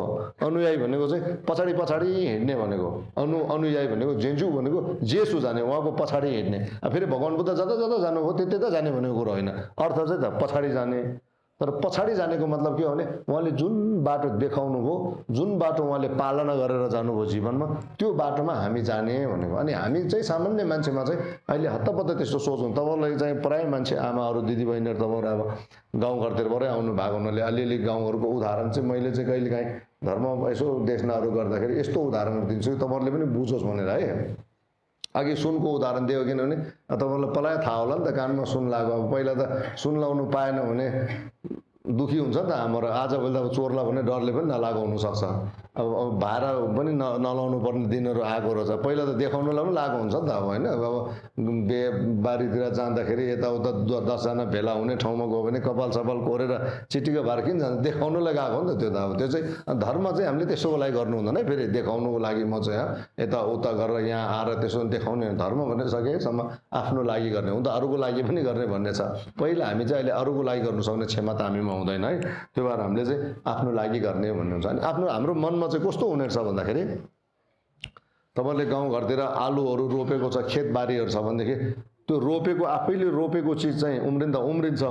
अनुयायी भनेको चाहिँ पछाडि पछाडि हिँड्ने भनेको। अनुयायी भनेको, जेन्जु भनेको जेसु जाने, उहाँको पछाडि हिँड्ने। फेरि भगवान बुद्ध जता जता जानुभयो त्यता जाने भनेको कुरो होइन। अर्थ चाहिँ त पछाडि जाने, तर पछाडि जानेको मतलब के हो भने उहाँले जुन बाटो देखाउनु भयो, जुन बाटो उहाँले पालना गरेर जानुभयो जीवनमा, त्यो बाटोमा हामी जाने भनेको। अनि हामी चाहिँ सामान्य मान्छेमा चाहिँ अहिले हत्तपत्त त्यस्तो सोच हुन्छ। तपाईँलाई चाहिँ प्रायः मान्छे आमाहरू दिदीबहिनीहरू तपाईँहरू अब गाउँघरतिरबाटै आउनु भएको हुनाले अलिअलि गाउँहरूको उदाहरण चाहिँ मैले चाहिँ कहिलेकाहीँ धर्म यसो देख्नहरू गर्दाखेरि यस्तो उदाहरणहरू दिन्छु तपाईँहरूले पनि बुझोस् भनेर है। अघि सुनको उदाहरण दियो, किनभने तपाईँलाई पहिला थाहा होला नि त, कानमा सुन लाग्यो। अब पहिला त सुन लाउनु पाएन भने दुखी हुन्छ नि त हाम्रो। आजभोलि त अब चोरलाई भने डरले पनि नलागो हुनसक्छ। अब भाडा पनि नलाउनु पर्ने दिनहरू आएको रहेछ। पहिला त देखाउनुलाई पनि लागु हुन्छ नि त अब होइन। अब बिहे बारीतिर जाँदाखेरि यताउता 10जना भेला हुने ठाउँमा गयो भने कपाल सपाल कोरेर चिटिक्क भएर किन जान्छ, देखाउनुलाई गएको हो नि त। त्यो त अब त्यो चाहिँ धर्म चाहिँ हामीले त्यसोको लागि गर्नु हुँदैन है। फेरि देखाउनुको लागि म चाहिँ यताउता गरेर यहाँ आएर त्यसो देखाउने धर्म भने सकेसम्म आफ्नो लागि गर्ने हुन त, अरूको लागि पनि गर्ने भन्ने छ। पहिला हामी चाहिँ अहिले अरूको लागि गर्नु सक्ने क्षमता हामीमा हुँदैन है। त्यो भएर हामीले चाहिँ आफ्नो लागि गर्ने भन्ने हुन्छ। अनि आफ्नो हाम्रो मनमा चाहिँ कस्तो हुने रहेछ भन्दाखेरि, तपाईँले गाउँघरतिर आलुहरू रोपेको छ, खेतबारीहरू छ भनेदेखि त्यो रोपेको आफैले रोपेको चिज चाहिँ उम्रिन्छ,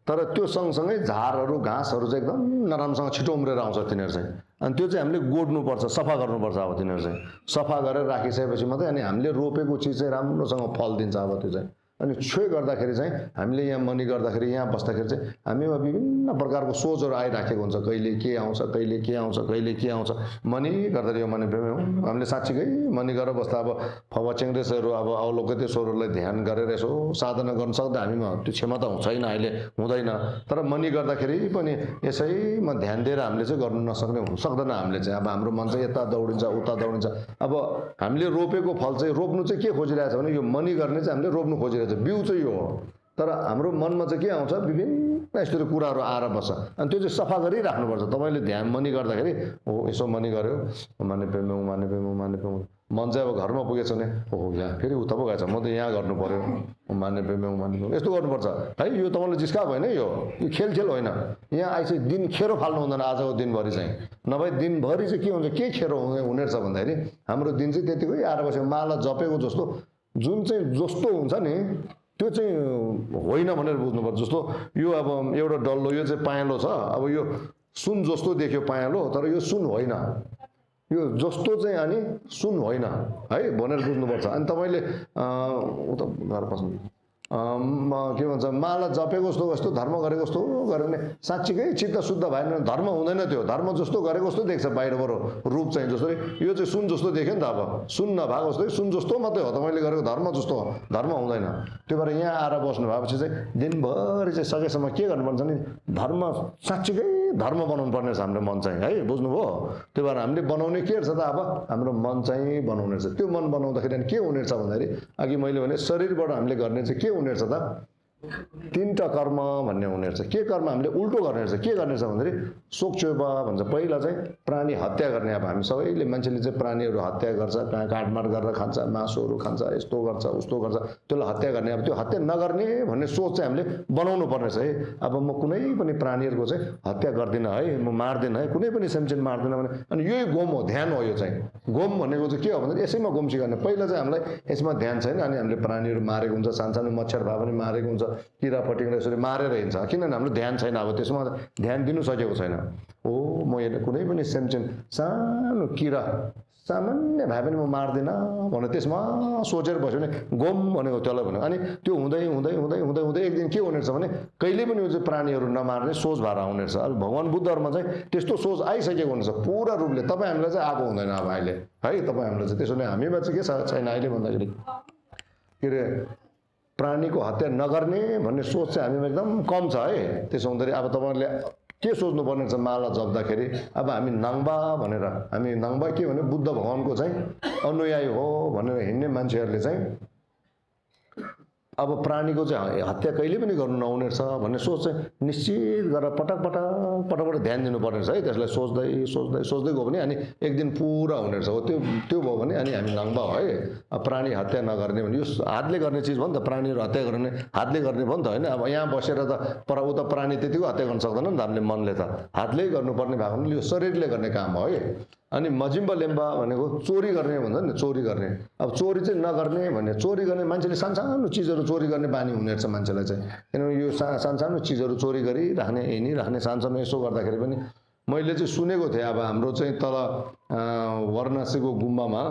तर त्यो सँगसँगै झारहरू घाँसहरू चाहिँ एकदम नराम्रोसँग छिटो उम्रेर आउँछ तिनीहरू चाहिँ। अनि त्यो चाहिँ हामीले गोड्नुपर्छ, सफा गर्नुपर्छ। अब तिनीहरू चाहिँ सफा गरेर राखिसकेपछि मात्रै अनि हामीले रोपेको चिज चाहिँ राम्रोसँग फल दिन्छ। अब त्यो चाहिँ अनि छुइ गर्दाखेरि चाहिँ हामीले यहाँ मनी गर्दाखेरि यहाँ बस्दाखेरि चाहिँ हामीमा विभिन्न प्रकारको सोचहरू आइराखेको हुन्छ। कहिले के आउँछ, कहिले के आउँछ, कहिले के आउँछ। मनी गर्दाखेरि यो मनी प्रेमी हो हामीले साँच्चीकै मनी गरेर बस्दा अब फवा चेङ्ग्रेसहरू अब अवलोकितेश्वरहरूलाई ध्यान गरेर यसो साधना गर्न सक्दा हामीमा त्यो क्षमता छैन, अहिले हुँदैन। तर मनी गर्दाखेरि पनि यसैमा ध्यान दिएर हामीले चाहिँ गर्नु नसक्ने सक्दैन हामीले चाहिँ। अब हाम्रो मन चाहिँ यता दौडिन्छ उता दौडिन्छ। अब हामीले रोपेको फल चाहिँ रोप्नु चाहिँ के खोजिरहेछ भने यो मनी गर्ने चाहिँ हामीले रोप्नु खोजिरहेछ, बिउ चाहिँ यो हो। तर हाम्रो मनमा चाहिँ के आउँछ, विभिन्न यस्तो कुराहरू आएर बस्छ। अनि त्यो चाहिँ सफा गरिराख्नुपर्छ। तपाईँले ध्यान मनी गर्दाखेरि हो यसो मनी गर्यो, माने पेमु माने पेमु माने पेमु, मन चाहिँ अब घरमा पुगेछ भने हो यहाँ फेरि उता पो गएछ, म त यहाँ गर्नु पर्यो, माने पेमु माने पेमु यस्तो गर्नुपर्छ है। यो तपाईँले जिस्का होइन, यो खेल होइन। यहाँ आइस दिन खेरो फाल्नु हुँदैन आजको दिनभरि चाहिँ, नभए दिनभरि चाहिँ के हुन्छ, के खेरो हुने रहेछ भन्दाखेरि हाम्रो दिन चाहिँ त्यतिकै आएर बस्यो माला जपेको जस्तो जुन चाहिँ जस्तो हुन्छ नि त्यो चाहिँ होइन भनेर बुझ्नुपर्छ। जस्तो यो अब एउटा डल्लो यो चाहिँ पाइलो छ, अब यो सुन जस्तो देख्यो पाइलो, तर यो सुन होइन, यो जस्तो चाहिँ अनि सुन होइन है भनेर बुझ्नुपर्छ। अनि तपाईँले उता घर पस्नु के भन्छ माला जपेको जस्तो कस्तो धर्म गरेको जस्तो गऱ्यो भने साँच्चीकै चित्त शुद्ध भएन, धर्म हुँदैन। त्यो धर्म जस्तो गरेको जस्तो देख्छ बाहिरबाट रूप चाहिँ। जस्तै यो चाहिँ सुन जस्तो देख्यो नि त, अब सुन नभएको जस्तै सुन जस्तो मात्रै हो तपाईँले गरेको धर्म जस्तो हो, धर्म हुँदैन। त्यो भएर यहाँ आएर बस्नु भएपछि चाहिँ दिनभरि चाहिँ सकेसम्म के गर्नुपर्छ नि, धर्म साँच्चीकै धर्म बनाउनु पर्ने छ हाम्रो मन चाहिँ है, बुझ्नुभयो। त्यो भएर हामीले बनाउने के रहेछ त, अब हाम्रो मन चाहिँ बनाउने रहेछ। त्यो मन बनाउँदाखेरि के हुने रहेछ भन्दाखेरि अघि मैले भने शरीरबाट हामीले गर्ने चाहिँ के हुने रहेछ त, तीनटा कर्म भन्ने हुने रहेछ। के कर्म हामीले उल्टो गर्ने रहेछ, के गर्ने रहेछ भन्दाखेरि सोक्चोबा भन्छ। पहिला चाहिँ प्राणी हत्या गर्ने। अब हामी सबैले मान्छेले चाहिँ प्राणीहरू हत्या गर्छ, काटमार गरेर खान्छ, मासुहरू खान्छ, यस्तो गर्छ उस्तो गर्छ, त्यसलाई हत्या गर्ने। अब त्यो हत्या नगर्ने भन्ने सोच चाहिँ हामीले बनाउनु पर्ने छ है। अब म कुनै पनि प्राणीहरूको चाहिँ हत्या गर्दिनँ है, म मार्दिनँ है, कुनै पनि सेमचेन मार्दिनँ भने अनि यही गोम हो, ध्यान हो। यो चाहिँ गोम भनेको चाहिँ के हो भन्दाखेरि यसैमा गोम्सी गर्ने। पहिला चाहिँ हामीलाई यसमा ध्यान छैन अनि हामीले प्राणीहरू मारेको हुन्छ, सानसानो मच्छर भए पनि मारेको हुन्छ, किरा फटिङ्ग्रा यसरी मारेर हिँड्छ, किनभने हाम्रो ध्यान छैन। अब त्यसमा ध्यान दिनु सकेको छैन। हो म कुनै पनि सेमचेन सानो किरा सामान्य भए पनि म मार्दिनँ भनेर त्यसमा सोचेर बस्यो भने गोम भनेको त्यसलाई भन्यो। अनि त्यो हुँदै हुँदै हुँदै हुँदै हुँदै एक दिन के हुने रहेछ भने कहिले पनि चाहिँ प्राणीहरू नमार्ने सोच भएर आउने रहेछ। अब भगवान् बुद्धहरूमा चाहिँ त्यस्तो सोच आइसकेको हुनेछ पुरा रूपले। तपाईँ हामीलाई चाहिँ आएको हुँदैन अब अहिले है। तपाईँ हामीलाई चाहिँ त्यसो नै हामीमा चाहिँ के छैन अहिले भन्दाखेरि के अरे प्राणीको हत्या नगर्ने भन्ने सोच चाहिँ हामीमा एकदम कम छ है। त्यसो हुँदाखेरि अब तपाईँहरूले के सोच्नुपर्ने छ माला जप्दाखेरि, अब हामी नाङ्बा भनेर, हामी नाङ्बा के भने बुद्ध भगवानको चाहिँ अनुयायी हो भनेर हिँड्ने मान्छेहरूले चाहिँ अब प्राणीको चाहिँ हत्या कहिले पनि गर्नु नहुने रहेछ भन्ने सोच चाहिँ निश्चित गरेर पटक पटक पटक पटक ध्यान दिनुपर्ने रहेछ है। त्यसलाई सोच्दै सोच्दै सोच्दै गयो भने अनि एक दिन पुरा हुने रहेछ हो। त्यो भयो भने अनि हामी नाङ्बा हो है। अब प्राणी हत्या नगर्ने भने यो हातले गर्ने चिज भयो नि त, प्राणीहरू हत्या गर्ने हातले गर्ने भयो नि त होइन। अब यहाँ बसेर त उता प्राणी त्यतिको हत्या गर्न सक्दैन नि त हामीले मनले, त हातले गर्नुपर्ने भएको भने यो शरीरले गर्ने काम हो है। अनि मजिम्बा लेम्बा भनेको चोरी गर्ने भन्छ नि, चोरी गर्ने। अब चोरी चाहिँ नगर्ने भन्ने, चोरी गर्ने मान्छेले सानसानो चिजहरू चोरी गर्ने बानी हुने रहेछ मान्छेलाई चाहिँ। किनभने यो सानसानो चिजहरू चोरी गरिराख्ने, हिँडिराख्ने, सानसानो यसो गर्दाखेरि पनि मैले चाहिँ सुनेको थिएँ। अब हाम्रो चाहिँ तल वाराणसीको गुम्बामा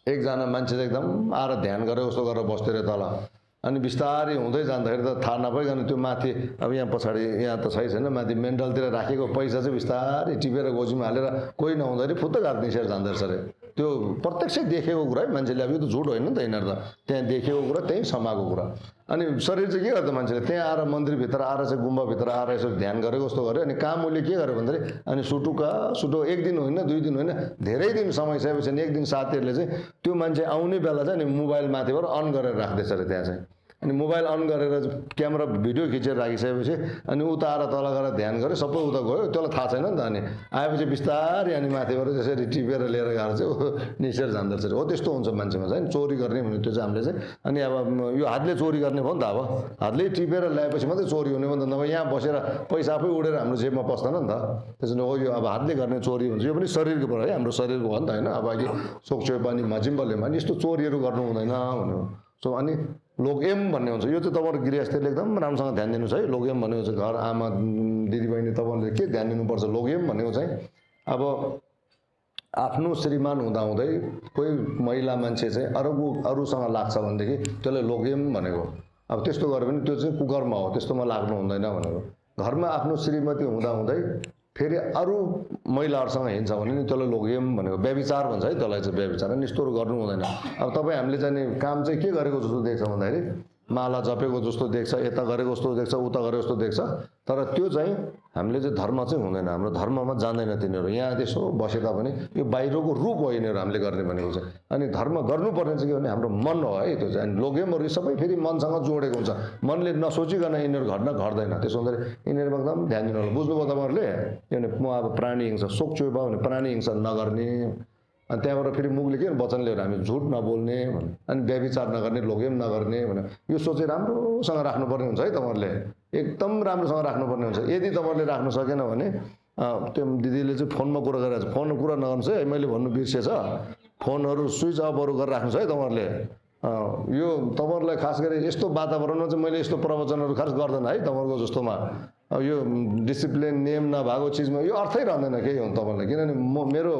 एकजना मान्छे चाहिँ एकदम आएर ध्यान गरेर जस्तो गरेर बस्थ्यो अरे तल। अनि बिस्तारै हुँदै जाँदाखेरि त थाहा नपाइकन त्यो माथि, अब यहाँ पछाडि यहाँ त छैन, माथि मेन्टलतिर राखेको पैसा चाहिँ बिस्तारै टिपेर गोजीमा हालेर कोही नहुँदाखेरि फुत्त गाड निसेर जाँदो रहेछ अरे। त्यो प्रत्यक्ष देखेको कुरा है मान्छेले, अब यो त झुट होइन नि त, यिनीहरू त त्यहाँ देखेको कुरा, त्यहीँ समाएको कुरा। अनि शरीर चाहिँ के गर्छ मान्छेले, त्यहाँ आएर मन्दिरभित्र आएर चाहिँ गुम्बाभित्र आएर यसो ध्यान गरेको जस्तो गर्यो। अनि काम उसले के गर्यो भन्दाखेरि, अनि सुटो एक दिन होइन, 2 दिन होइन, धेरै दिन समय सकेपछि एक दिन साथीहरूले चाहिँ त्यो मान्छे आउने बेला चाहिँ अनि मोबाइल माथिबाट अन गरेर राख्दैछ अरे त्यहाँ चाहिँ। अनि मोबाइल अन गरेर क्यामेरा भिडियो खिचेर राखिसकेपछि अनि उता आएर तल गएर ध्यान गऱ्यो, सबै उता गयो, त्यसलाई थाहा छैन नि त। अनि आएपछि बिस्तारै अनि माथिबाट त्यसरी टिपेर लिएर गएर चाहिँ निसेर जाँदो रहेछ। हो त्यस्तो हुन्छ मान्छेमा चाहिँ चोरी गर्ने भने त्यो चाहिँ हामीले चाहिँ। अनि अब यो हातले चोरी गर्ने भयो नि त, अब हातले टिपेर ल्याएपछि मात्रै चोरी हुने भयो नि त, नभए यहाँ बसेर पैसा आफै उडेर हाम्रो जेबमा पस्दैन नि त। त्यसैले हो यो अब हातले गर्ने चोरी हुन्छ, यो पनि शरीरको भयो है, हाम्रो शरीरको हो नि त होइन। अब अहिले सोक्चो पनि मजिम्बले पनि यस्तो चोरीहरू गर्नु हुँदैन भनेको। सो अनि लोग्यम भन्ने हुन्छ, यो चाहिँ तपाईँहरू गृहस्थीले एकदम राम्रोसँग ध्यान दिनुहोस् है। लोग्यम भनेको चाहिँ घर आमा दिदीबहिनी तपाईँहरूले के ध्यान दिनुपर्छ, लोग्यम भनेको चाहिँ अब आफ्नो श्रीमान हुँदाहुँदै कोही महिला मान्छे चाहिँ अरूसँग लाग्छ भनेदेखि त्यसलाई लोग्यम भनेको। अब त्यस्तो गऱ्यो भने त्यो चाहिँ कुकर्म हो, त्यस्तोमा लाग्नु हुँदैन भनेको। घरमा आफ्नो श्रीमती हुँदाहुँदै फेरि अरू महिलाहरूसँग हिँड्छ भने नि त्यसलाई लोग्यम भनेको, व्यभिचार भन्छ है त्यसलाई चाहिँ, व्यभिचार। अनि यस्तोहरू गर्नु हुँदैन। अब तपाईँ हामीले चाहिँ काम चाहिँ के गरेको जस्तो देख्छ भन्दाखेरि माला जपेको जस्तो देख्छ, यता गरेको जस्तो देख्छ, उता गरेको जस्तो देख्छ, तर त्यो चाहिँ हामीले चाहिँ धर्म चाहिँ हुँदैन, हाम्रो धर्ममा जाँदैन तिनीहरू। यहाँ त्यसो बसे तापनि यो बाहिरको रूप हो यिनीहरू हामीले गर्ने भनेको चाहिँ। अनि धर्म गर्नुपर्ने चाहिँ के भने हाम्रो मन हो है त्यो चाहिँ। अनि लोग्यमहरू सबै फेरि मनसँग जोडेको हुन्छ, मनले नसोचिकन यिनीहरू घट्दैन। त्यसो हुँदाखेरि यिनीहरूमा एकदम ध्यान दिनु होला। बुझ्नुभयो तपाईँहरूले? किनभने म अब प्राणी हिंसा सोक्चो भयो भने प्राणी हिंसा नगर्ने, अनि त्यहाँबाट फेरि मुखले के वचन लिएर हामी झुट नबोल्ने भने, अनि व्यभिचार नगर्ने, लोग्यम नगर्ने भने, यो सोचेर राम्रोसँग राख्नुपर्ने हुन्छ है तपाईँहरूले, एकदम राम्रोसँग राख्नुपर्ने हुन्छ। यदि तपाईँहरूले राख्नु सकेन भने त्यो दिदीले चाहिँ फोनमा कुरा गरिरहेको छ, फोनमा कुरा नगर्नुहोस् है, मैले भन्नु बिर्सेछ। फोनहरू स्विच अफहरू गरेर राख्नुहोस् है तपाईँहरूले। यो तपाईँहरूलाई खास गरी यस्तो वातावरणमा चाहिँ मैले यस्तो प्रवचनहरू खास गर्दैन है तपाईँहरूको जस्तोमा। यो डिसिप्लिन नियम नभएको चिजमा यो अर्थै रहँदैन केही हो तपाईँलाई। किनभने मेरो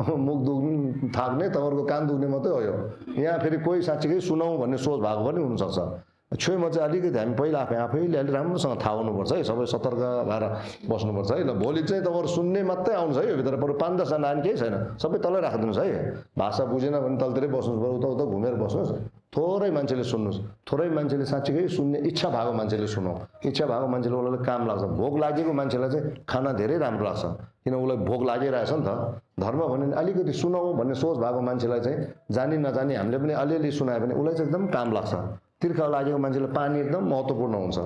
मुख दुख्नु थाक्ने, तपाईँहरूको कान दुख्ने मात्रै हो यो। यहाँ फेरि कोही साँच्चीकै सुनाउँ भन्ने सोच भएको पनि हुनसक्छ। छेउमा चाहिँ अलिकति हामी पहिला आफैले अलिक राम्रोसँग थाहा हुनुपर्छ है, सबै सतर्क भएर बस्नुपर्छ है। ल भोलि चाहिँ तपाईँहरू सुन्ने मात्रै आउनुहोस् है, यो भित्र बरु 5-10 जना आयो केही छैन, सबै तलै राखिदिनुहोस् है। भाषा बुझेन भने तलतिरै बस्नुहोस्, बरु उता घुमेर बस्नुहोस्। थोरै मान्छेले सुन्नुहोस्, थोरै मान्छेले साँच्चीकै सुन्ने इच्छा भएको मान्छेले सुनौ। इच्छा भएको मान्छेले उसलाई काम लाग्छ। भोग लागेको मान्छेलाई चाहिँ खाना धेरै राम्रो लाग्छ, किन उसलाई भोग लागिरहेछ नि त। धर्म भने अलिकति सुनाउँ भन्ने सोच भएको मान्छेलाई चाहिँ जानी नजानी हामीले पनि अलिअलि सुनायो भने उसलाई चाहिँ एकदम काम लाग्छ। तिर्खा लागेको मान्छेलाई पानी एकदम महत्त्वपूर्ण हुन्छ।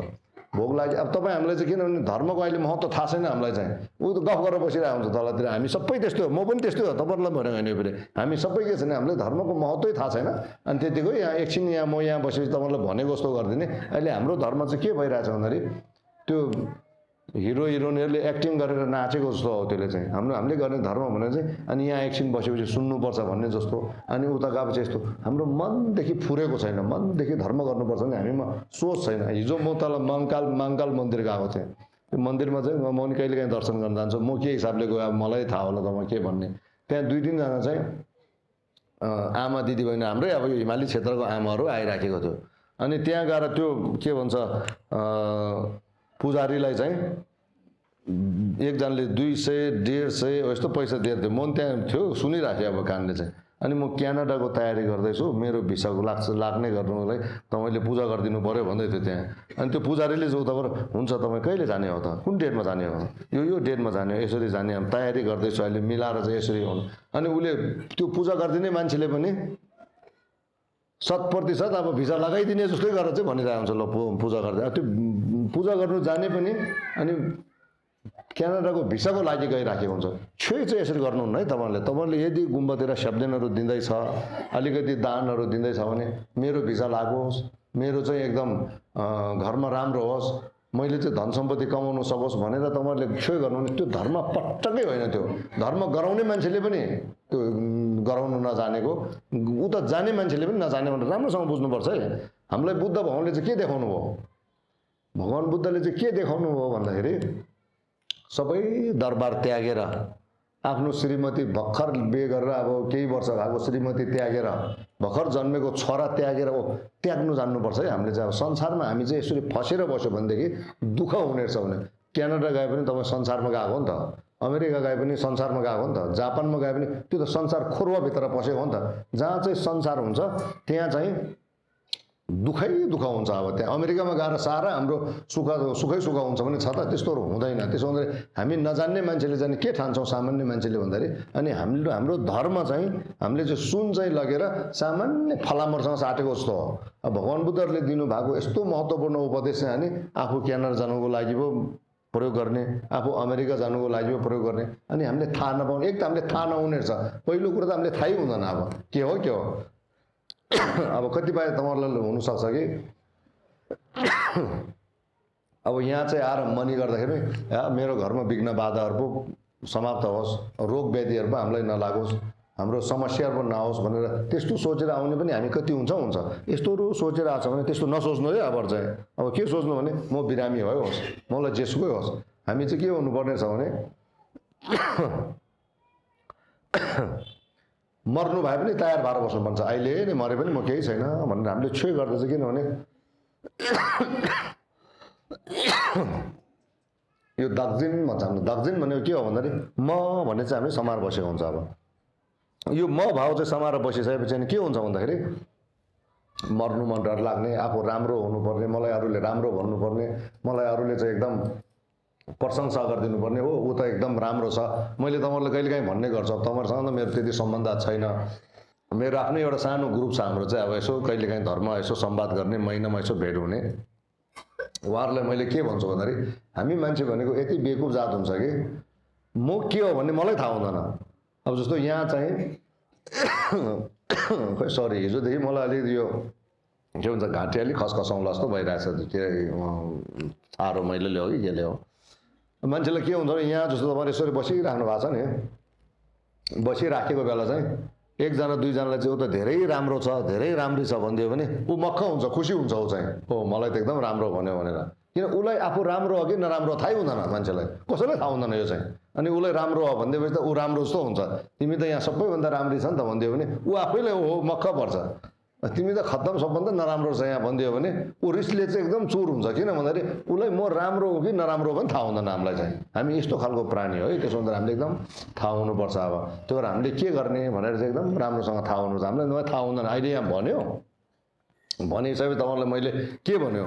भोग लागे अब तपाईँ हामीलाई चाहिँ किनभने धर्मको अहिले महत्त्व थाहा छैन हामीलाई चाहिँ, ऊ त गफ गरेर बसिरहेको हुन्छ तलतिर। हामी सबै त्यस्तो हो, म पनि त्यस्तै हो, तपाईँहरूलाई भनेको होइन। फेरि हामी सबै के छैन, हामीलाई धर्मको महत्त्वै थाहा छैन। अनि त्यतिकै यहाँ एकछिन यहाँ म यहाँ बसेपछि तपाईँलाई भनेको जस्तो गरिदिने। अहिले हाम्रो धर्म चाहिँ के भइरहेछ भन्दाखेरि त्यो हिरो हिरोइनहरूले एक्टिङ गरेर नाचेको जस्तो हो त्यसले चाहिँ। हामीले गर्ने धर्म भनेर चाहिँ अनि यहाँ एकछिन बसेपछि सुन्नुपर्छ भन्ने जस्तो, अनि उता गएपछि यस्तो हाम्रो मनदेखि फुरेको छैन। मनदेखि धर्म गर्नुपर्छ भने हामीमा सोच छैन। हिजो म तल मङ्काल मन्दिर गएको थिएँ। त्यो मन्दिरमा चाहिँ म पनि कहिले काहीँ दर्शन गर्न जान्छु। म के हिसाबले गयो अब मलाई थाहा होला त म के भन्ने। त्यहाँ 2-3 जना चाहिँ आमा दिदीबहिनी हाम्रै अब यो हिमाली क्षेत्रको आमाहरू आइराखेको थियो। अनि त्यहाँ गएर त्यो के भन्छ पुजारीलाई चाहिँ एकजनाले 200-150 यस्तो पैसा दिएर थियो। म त्यहाँ थियो सुनिराखेँ अब कानले चाहिँ। अनि म क्यानाडाको तयारी गर्दैछु, मेरो भिसाको लाग्ने गर्नुलाई तपाईँले पूजा गरिदिनु पऱ्यो भन्दै थियो त्यहाँ। अनि त्यो पुजारीले चाहिँ उताबाट हुन्छ तपाईँ कहिले जाने हो त, कुन डेटमा जाने हो, यो डेटमा जाने हो, यसरी जाने, हामी तयारी गर्दैछु अहिले मिलाएर चाहिँ यसरी हुनु। अनि उसले त्यो पूजा गरिदिने मान्छेले पनि 100% अब भिसा लगाइदिने जस्तै गरेर चाहिँ भनिरहेको हुन्छ, ल पूजा गर्दै। त्यो पूजा गर्नु जाने पनि अनि क्यानाडाको भिसाको लागि गइराखेको हुन्छ। छुइ चाहिँ यसरी गर्नुहुन्न है तपाईँहरूले यदि गुम्बातिर स्याब्देनहरू दिँदैछ, अलिकति दानहरू दिँदैछ भने मेरो भिसा लागोस्, मेरो चाहिँ एकदम घरमा राम्रो होस्, मैले चाहिँ धन सम्पत्ति कमाउनु सकोस् भनेर तपाईँहरूले क्षय गर्नु भने त्यो धर्म पटक्कै होइन। त्यो धर्म गराउने मान्छेले पनि त्यो गराउनु नजानेको, उता जाने मान्छेले पनि नजाने भनेर राम्रोसँग बुझ्नुपर्छ है। हामीलाई बुद्ध भगवानले चाहिँ के देखाउनु भयो? भगवान बुद्धले चाहिँ के देखाउनु भयो भन्दाखेरि सबै दरबार त्यागेर आफ्नो श्रीमती भर्खर बिहे गरेर अब केही वर्ष भएको श्रीमती त्यागेर भर्खर जन्मेको छोरा त्यागेर त्याग्नु जान्नुपर्छ है। हामीले चाहिँ अब संसारमा हामी चाहिँ यसरी फसेर बस्यो भनेदेखि दुःख हुने रहेछ। भने क्यानाडा गए पनि तपाईँ संसारमा गएको हो नि त, अमेरिका गए पनि संसारमा गएको हो नि त, जापानमा गए पनि त्यो त संसार खोरुवाभित्र पसेको हो नि त। जहाँ चाहिँ संसार हुन्छ त्यहाँ चाहिँ दुःखै दुःख हुन्छ। अब त्यहाँ अमेरिकामा गएर सारा हाम्रो सुखै सुख हुन्छ भने छ त? त्यस्तोहरू हुँदैन। त्यसो हुँदाखेरि हामी नजान्ने मान्छेले चाहिँ के ठान्छौँ सामान्य मान्छेले भन्दाखेरि, अनि हाम्रो धर्म चाहिँ हामीले चाहिँ सुन चाहिँ लगेर सामान्य फलामरसँग साटेको जस्तो हो। अब भगवान बुद्धहरूले दिनुभएको यस्तो महत्त्वपूर्ण उपदेश चाहिँ हामी आफू क्यानाडा जानुको लागि पो प्रयोग गर्ने, आफू अमेरिका जानुको लागि पो प्रयोग गर्ने, अनि हामीले थाहा नपाउने। एक त हामीले थाहा नहुने रहेछ, पहिलो कुरो त हामीले थाहै हुँदैन अब के हो के हो। अब कतिपय तपाईँहरूलाई हुनसक्छ कि अब यहाँ चाहिँ आएर मनी गर्दाखेरि मेरो घरमा विघ्न बाधाहरू पो समाप्त होस्, रोग व्याधिहरू पो हामीलाई नलागोस्, हाम्रो समस्याहरू पो नहोस् भनेर त्यस्तो सोचेर आउने पनि हामी कति हुन्छ। यस्तोहरू सोचेर आएको छ भने त्यस्तो नसोच्नु है। अब चाहिँ अब के सोच्नु भने म बिरामी भयो होस्, मलाई जेसुकै होस्, हामी चाहिँ के हुनुपर्ने छ भने मर्नु भए पनि तयार भएर बस्नुपर्छ। अहिले नै मरे पनि म केही छैन भनेर हामीले क्षय गर्दैछ। किनभने यो दक्षिण भन्छ हाम्रो। दक्षिण भनेको के हो भन्दाखेरि म भन्ने चाहिँ हामीले समाएर बसेको हुन्छ। अब यो म भाव चाहिँ समाएर बसिसकेपछि अनि के हुन्छ भन्दाखेरि मर्नु मन डर लाग्ने, आफू राम्रो हुनुपर्ने, मलाई अरूले राम्रो भन्नुपर्ने, मलाई अरूले चाहिँ एकदम प्रशंसा गरिदिनु पर्ने हो, ऊ त एकदम राम्रो छ। मैले तपाईँहरूलाई कहिलेकाहीँ भन्ने गर्छु, तपाईँहरूसँग त मेरो त्यति सम्बन्ध छैन, मेरो आफ्नै एउटा सानो ग्रुप छ हाम्रो चाहिँ। अब यसो कहिलेकाहीँ धर्म यसो संवाद गर्ने, महिनामा यसो भेट हुने। उहाँहरूलाई मैले के भन्छु भन्दाखेरि हामी मान्छे भनेको यति बेकुफ जात हुन्छ कि म के हो भन्ने मलाई थाहा हुँदैन। अब जस्तो यहाँ चाहिँ खोइ सरी हिजोदेखि मलाई अलिकति यो के भन्छ घाँटी अलिक खसखसाउँला जस्तो भइरहेछ। के साह्रो मैले ल्याऊ कि के ल्याऊ मान्छेलाई के हुन्छ भने यहाँ जस्तो तपाईँले यसरी बसिराख्नु भएको छ नि, बसिराखेको बेला चाहिँ एकजना दुईजनालाई चाहिँ ऊ त धेरै राम्रो छ, धेरै राम्री छ भनिदियो भने ऊ मक्ख हुन्छ, खुसी हुन्छ। ऊ चाहिँ हो मलाई त एकदम राम्रो भन्यो भनेर। किन उसलाई आफू राम्रो हो कि नराम्रो थाहै हुँदैन मान्छेलाई, कसैलाई थाहा हुँदैन यो चाहिँ। अनि उसलाई राम्रो हो भनिदिएपछि त ऊ राम्रो जस्तो हुन्छ। तिमी त यहाँ सबैभन्दा राम्री छ नि त भनिदियो भने ऊ आफैलाई हो मक्ख पर्छ। तिमी त खत्तम सबभन्दा नराम्रो छ यहाँ भनिदियो भने ऊ रिसले चाहिँ एकदम चुर हुन्छ। किन भन्दाखेरि उसलाई म राम्रो हो कि नराम्रो पनि थाहा हुँदैन हामीलाई चाहिँ। हामी यस्तो खालको प्राणी हो है। त्यसो हुँदा हामीले एकदम थाहा हुनुपर्छ। अब त्यो भएर हामीले के गर्ने भनेर चाहिँ एकदम राम्रोसँग थाहा हुनुपर्छ। हामीलाई थाहा हुँदैन। अहिले यहाँ भन्यो भनिसकेपछि तपाईँलाई मैले के भन्यो,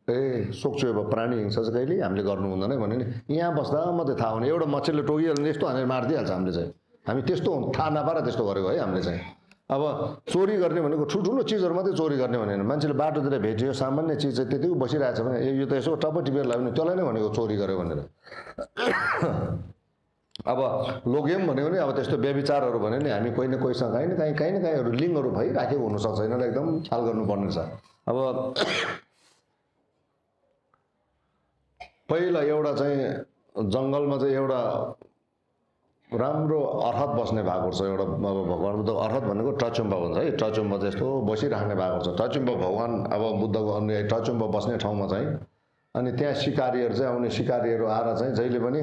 ए सोच्छु अब प्राणी हिंसा चाहिँ कहिले हामीले गर्नु हुँदैन भन्यो नि। यहाँ बस्दा मात्रै थाहा हुने, एउटा मच्छरले टोकिहाल्ने यस्तो हानेर मारिदिइहाल्छ हामीले चाहिँ। हामी त्यस्तो थाहा नपाएर त्यस्तो गरेको है हामीले चाहिँ। अब चोरी गर्ने भनेको ठुल्ठुलो चिजहरू मात्रै चोरी गर्ने भनेन। मान्छेले बाटोतिर भेट्यो सामान्य चिज चाहिँ त्यतिको बसिरहेछ भने यो त यसो टप्पै टिपेर लाग्यो भने त्यसलाई नै भनेको चोरी गर्यो भनेर। अब लोग्यम भन्यो भने अब त्यस्तो व्यभिचारहरू भन्यो भने हामी कोही न कोहीसँग काहीँ न काहीँहरू लिङ्कहरू भइराखेको हुनसक्छ। यिनीहरूलाई एकदम ख्याल गर्नुपर्ने छ। अब पहिला एउटा चाहिँ जङ्गलमा चाहिँ एउटा राम्रो अर्हत बस्ने भएको छ। एउटा अब भगवान बुद्ध अर्हत भनेको टचुम्बा भन्छ है। टचुम्बा जस्तो बसिराख्ने भएको छ। टचुम्बा भगवान अब बुद्धको अनुयायी टचुम्बा बस्ने ठाउँमा चाहिँ अनि त्यहाँ सिकारीहरू चाहिँ आउने। सिकारीहरू आएर चाहिँ जहिले पनि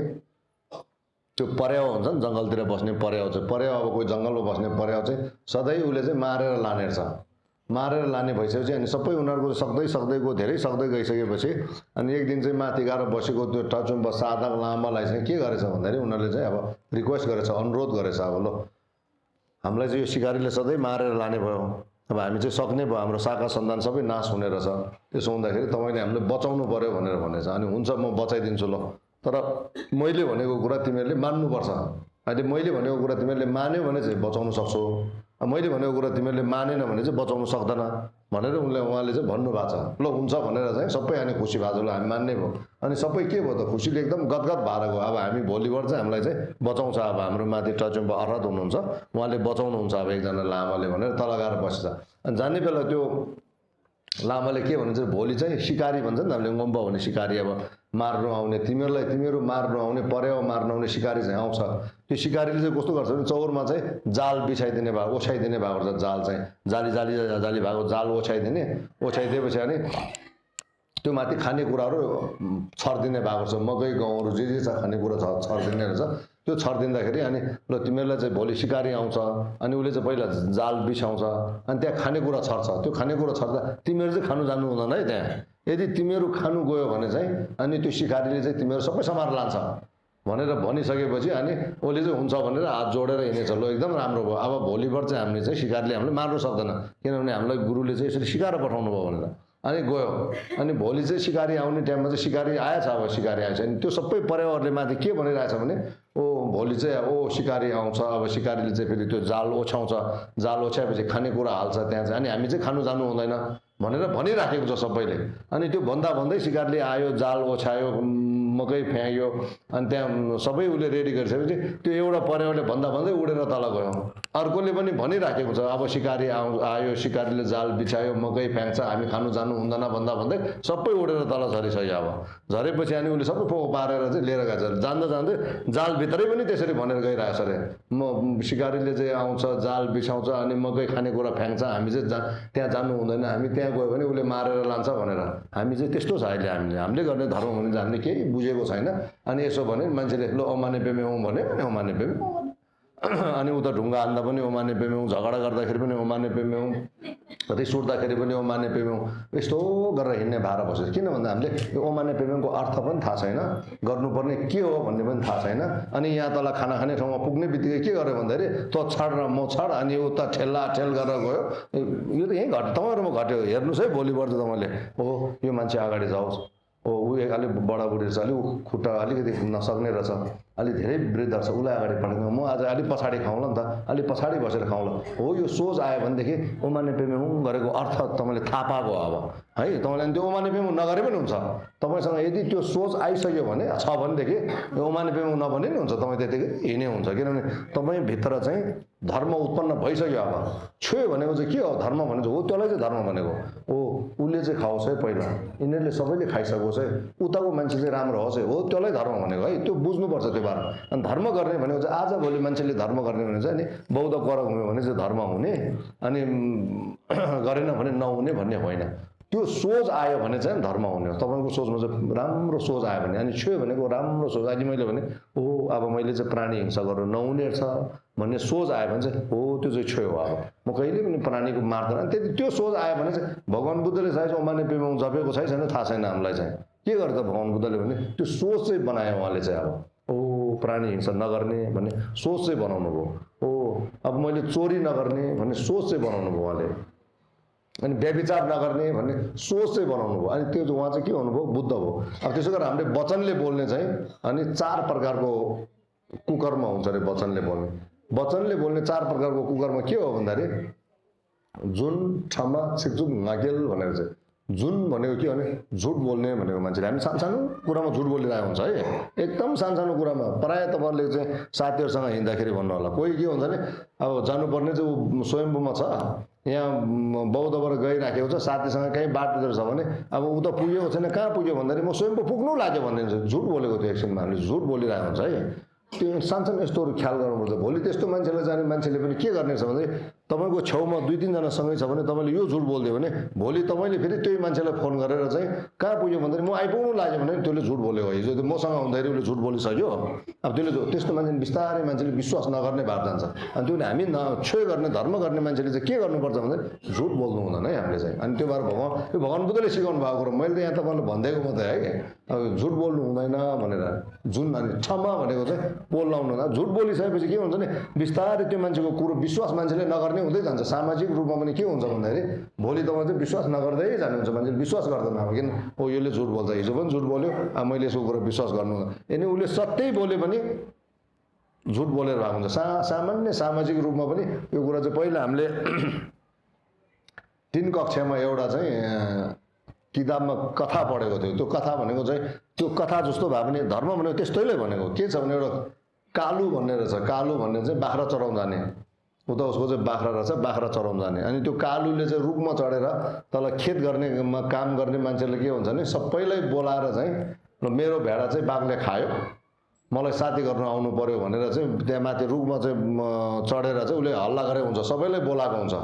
त्यो पर्याउ हुन्छ नि जङ्गलतिर बस्ने पर्याउ चाहिँ, पर्याउ अब कोही जङ्गलमा बस्ने पर्याउ चाहिँ सधैँ उसले चाहिँ मारेर लाने रहेछ। मारेर लाने भइसकेपछि अनि सबै उनीहरूको सक्दै धेरै सक्दै गइसकेपछि अनि एक दिन चाहिँ माथि गएर बसेको त्यो टचुम्बा साधक लामालाई चाहिँ के गरेछ भन्दाखेरि उनीहरूले चाहिँ अब रिक्वेस्ट गरेछ, अनुरोध गरेछ, अब ल हामीलाई चाहिँ यो सिकारीले सधैँ मारेर लाने भयो, अब हामी चाहिँ सक्ने भयो, हाम्रो शाखा सन्तान सबै नाश हुने रहेछ। त्यसो हुँदाखेरि तपाईँले हामीले बचाउनु पर्यो भनेर भनेछ। अनि हुन्छ म बचाइदिन्छु ल, तर मैले भनेको कुरा तिमीहरूले मान्नुपर्छ। अहिले मैले भनेको कुरा तिमीहरूले मान्यो भने चाहिँ बचाउनु सक्छौ, मैले भनेको कुरा तिमीहरूले मानेन भने चाहिँ बचाउनु सक्दैन भनेर उहाँले चाहिँ भन्नुभएको छ। ल हुन्छ भनेर चाहिँ सबै अनि खुसी भएको छ, ल हामी मान्ने भयो। अनि सबै के भयो त खुसीले एकदम गदगद भएर गयो। अब हामी भोलिबाट चाहिँ हामीलाई चाहिँ बचाउँछ, अब हाम्रो माथि टचुम्बा अर्हत हुनुहुन्छ उहाँले बचाउनुहुन्छ अब एकजना लामाले भनेर तल गएर बसेछ। अनि जाने बेला त्यो लामाले के भन्छ भोलि चाहिँ शिकारी भन्छ नि हामीले गोम्बा भन्ने शिकारी अब मार्नु आउने तिमीहरू मार्नु आउने परेवा मार्नु आउने शिकारी चाहिँ आउँछ त्यो शिकारीले चाहिँ कस्तो गर्छ भने चौरमा चाहिँ जाल बिछाइदिने भएको ओछ्याइदिने भएको हुन्छ जाल चाहिँ जाली भएको जाल ओछ्याइदिएपछि अनि त्यो माथि खानेकुराहरू छरिदिने भएको छ मकै गहुँहरू जे छ खानेकुरा छरिदिने रहेछ त्यो छरिदिँदाखेरि अनि ल तिमीहरूलाई चाहिँ भोलि शिकारी आउँछ अनि उसले चाहिँ पहिला जाल बिछाउँछ अनि त्यहाँ खानेकुरा छर्छ त्यो खानेकुरा छर्दा तिमीहरू चाहिँ खानु जानु हुँदैन है त्यहाँ यदि तिमीहरू खानु गयो भने चाहिँ अनि त्यो शिकारीले चाहिँ तिमीहरू सबै समाएर लान्छ भनेर भनिसकेपछि अनि उसले चाहिँ हुन्छ भनेर हात जोडेर हिँडेछ ल एकदम राम्रो भयो अब भोलिबाट चाहिँ हामीले चाहिँ शिकारीले हामीले मार्नु सक्दैन किनभने हामीलाई गुरुले चाहिँ यसरी सिकाएर पठाउनु भयो भनेर अनि गयो अनि भोलि चाहिँ शिकारी आउने टाइममा चाहिँ शिकारी आएछ अब शिकारी आएछ अनि त्यो सबै पर्यावरणले माथि के भनिरहेछ भने ओ भोलि चाहिँ ओ शिकारी आउँछ अब शिकारीले चाहिँ फेरि त्यो जाल ओछ्याउँछ जाल ओछ्याएपछि खानेकुरा हाल्छ त्यहाँ चाहिँ अनि हामी चाहिँ खानु जानु हुँदैन भनेर भनिराखेको छ सबैले अनि त्यो भन्दा भन्दै शिकारीले आयो जाल ओछ्यायो मकै फ्याँक्यो अनि त्यहाँ सबै उसले रेडी गरिसकेपछि त्यो एउटा पर्यावरणले भन्दा भन्दै उडेर तल गयो अर्कोले पनि भनिराखेको छ अब शिकारी आयो शिकारीले जाल बिछायो मकै फ्याँक्छ हामी खानु जानु हुँदैन भन्दा भन्दै सबै उडेर तल झरिसक्यो अब झरेपछि अनि उसले सबै पोको पारेर चाहिँ लिएर गएछ जाँदा जाँदै जालभित्रै पनि त्यसरी भनेर गइरहेछ अरे म शिकारीले चाहिँ आउँछ जाल बिछाउँछ अनि मकै खानेकुरा फ्याँक्छ हामी चाहिँ त्यहाँ जानु हुँदैन हामी त्यहाँ गयो भने उसले मारेर लान्छ भनेर हामी चाहिँ त्यस्तो छ अहिले हामीले गर्ने धर्म भने चाहिँ हामीले केही बुझेको छैन अनि यसो भने मान्छेले ल ओमाने पेमेऊ भन्यो भने ओमाने पेमेऊ अनि उता ढुङ्गा हान्दा पनि ओमाने पेमेऊ झगडा गर्दाखेरि पनि ओमाने पेमेऊ रिस उठ्दाखेरि पनि ओमाने पेमेऊ यस्तो गरेर हिँड्ने भाडा बस्छ किन भन्दा हामीले यो ओमाने पेमेङको अर्थ पनि थाहा छैन गर्नुपर्ने के हो भन्ने पनि थाहा छैन अनि यहाँ तल खाना खाने ठाउँमा पुग्ने बित्तिकै के गर्यो भन्दाखेरि तँ छाड र म छाड अनि उता ठेल्ला ठेल गरेर गयो यो त यहीँ घट्यो तपाईँहरूमा घट्यो हेर्नुहोस् है भोलिबाट तपाईँले हो यो मान्छे अगाडि जाओस् ऊ अलिक बडाबुढी रहेछ अलिक खुट्टा अलिकति नसक्ने रहेछ अलिक धेरै वृद्ध छ उसलाई अगाडि पठाउँदा म आज अलिक पछाडि खाउँला नि त अलिक पछाडि बसेर खाउँला हो यो सोच आयो भनेदेखि ओमाने पेमेऊ गरेको अर्थ तपाईँले थाहा पाएको अब है तपाईँले त्यो ओमाने पेमेऊ नगरे पनि हुन्छ तपाईँसँग यदि त्यो सोच आइसक्यो भने छ भनेदेखि ओमाने पेमेऊ नभने नि हुन्छ तपाईँ त्यतिकै हिँड्ने हुन्छ किनभने तपाईँभित्र चाहिँ धर्म उत्पन्न भइसक्यो अब छोयो भनेको चाहिँ के हो धर्म भनेको हो त्यसलाई चाहिँ धर्म भनेको हो उसले चाहिँ खाओस् है पहिला यिनीहरूले सबैले खाइसकोस् है उताको मान्छे चाहिँ राम्रो होस् है हो त्यसलाई धर्म भनेको है त्यो बुझ्नुपर्छ त्यो बारे अनि धर्म गर्ने भनेको चाहिँ आजभोलि मान्छेले धर्म गर्ने भने चाहिँ नि बौद्ध कर हुने भने चाहिँ धर्म हुने अनि गरेन भने नहुने भन्ने होइन त्यो सोच आयो भने चाहिँ धर्म हुने हो तपाईँको सोचमा चाहिँ राम्रो सोच आयो भने अनि छोयो भनेको राम्रो सोच अहिले मैले भने ओहो अब मैले चाहिँ प्राणी हिंसा गर्नु नहुने छ भन्ने सोच आयो भने चाहिँ हो त्यो चाहिँ छोयो अब म कहिले पनि प्राणीको मार्दैन त्यति त्यो सोच आयो भने चाहिँ भगवान् बुद्धले चाहिँ ओमाने पेमेऊ जपेको छैन थाहा छैन हामीलाई चाहिँ के गर्छ भगवान् बुद्धले भने त्यो सोच चाहिँ बनायो उहाँले चाहिँ अब ओ प्राणी हिंसा नगर्ने भन्ने सोच चाहिँ बनाउनु भयो ओ अब मैले चोरी नगर्ने भन्ने सोच चाहिँ बनाउनु भयो उहाँले अनि व्यभिचार नगर्ने भन्ने सोच चाहिँ बनाउनु भयो अनि त्यो उहाँ चाहिँ के हुनुभयो बुद्ध भयो अब त्यसो गरेर हामीले वचनले बोल्ने चाहिँ अनि 4 प्रकारको कुकर्म हुन्छ अरे वचनले बोल्ने 4 प्रकारको कुकर्म के हो भन्दाखेरि जुन क्षमा छिकचुक नगेल भनेर चाहिँ जुन भनेको के भने झुट बोल्ने भनेको मान्छेले हामी सानो कुरामा झुट बोलिरहेको हुन्छ है एकदम सानो कुरामा प्रायः तपाईँहरूले चाहिँ साथीहरूसँग हिँड्दाखेरि भन्नु होला कोही के हुन्छ भने अब जानुपर्ने चाहिँ ऊ स्वयम्भूमा छ यहाँ बौद्धबाट गइराखेको छ साथीसँग कहीँ बाटोतिर छ भने अब ऊ त पुगेको छैन कहाँ पुग्यो भन्दाखेरि म स्वयम्भू पुग्नु लाग्यो भन्ने झुट बोलेको थियो एकछिनमा हामीले झुट बोलिरहेको हुन्छ है त्यो सानो यस्तोहरू ख्याल गर्नुपर्छ भोलि त्यस्तो मान्छेलाई जाने मान्छेले पनि के गर्ने छ भने तपाईँको छेउमा 2-3 जना सँगै छ भने तपाईँले यो झुट बोलिदियो भने भोलि तपाईँले फेरि त्यही मान्छेलाई फोन गरेर चाहिँ कहाँ पुग्यो भन्दाखेरि म आइपुग्नु लाग्यो भने त्यसले झुट बोलेको हिजो त्यो मसँग हुँदाखेरि उसले झुट बोलिसक्यो अब त्यसले त्यस्तो मान्छेले बिस्तारै मान्छेले विश्वास नगर्ने भएर जान्छ अनि त्यो हामी छोय गर्ने धर्म गर्ने मान्छेले चाहिँ के गर्नुपर्छ भन्दाखेरि झुट बोल्नु हुँदैन है हामीले चाहिँ अनि त्यो भएर भगवान् बुद्धले सिकाउनु भएको कुरो मैले त यहाँ तपाईँलाई भनिदिएको मात्रै है अब झुट बोल्नु हुँदैन भनेर जुन अनि क्षमा भनेको चाहिँ बोल्न हुँदैन झुट बोलिसकेपछि के हुन्छ भने बिस्तारै त्यो मान्छेको कुरो विश्वास मान्छेले नगर्ने हुँदै जान्छ सामाजिक रूपमा पनि के हुन्छ भन्दाखेरि भोलि तपाईँ चाहिँ विश्वास नगर्दै जानुहुन्छ मान्छेले विश्वास गर्दैन अब किन ओ यसले झुट बोल्छ हिजो पनि झुट बोल्यो अब मैले यसको कुरो विश्वास गर्नु यदि उसले सत्यै बोले पनि झुट बोलेर भएको हुन्छ सामान्य सामाजिक रूपमा पनि यो कुरा चाहिँ पहिला हामीले 3 कक्षामा एउटा चाहिँ किताबमा कथा पढेको थियो त्यो कथा भनेको चाहिँ त्यो कथा जस्तो भए पनि धर्म भनेको त्यस्तैले भनेको के छ भने एउटा कालु भन्ने रहेछ कालु भन्ने चाहिँ बाख्रा चराउन जाने उता उसको चाहिँ बाख्रा रहेछ, बाख्रा चराउन जाने। अनि त्यो कालुले चाहिँ रुखमा चढेर तल खेत गर्ने काम गर्ने मान्छेले के हुन्छ भने सबैलाई बोलाएर चाहिँ ल मेरो भेडा चाहिँ बाघले खायो, मलाई साथी गर्न आउनु पर्यो भनेर चाहिँ त्यहाँ माथि रुखमा चाहिँ चढेर चाहिँ उसले हल्ला गरे हुन्छ, सबैलाई बोलाएको हुन्छ।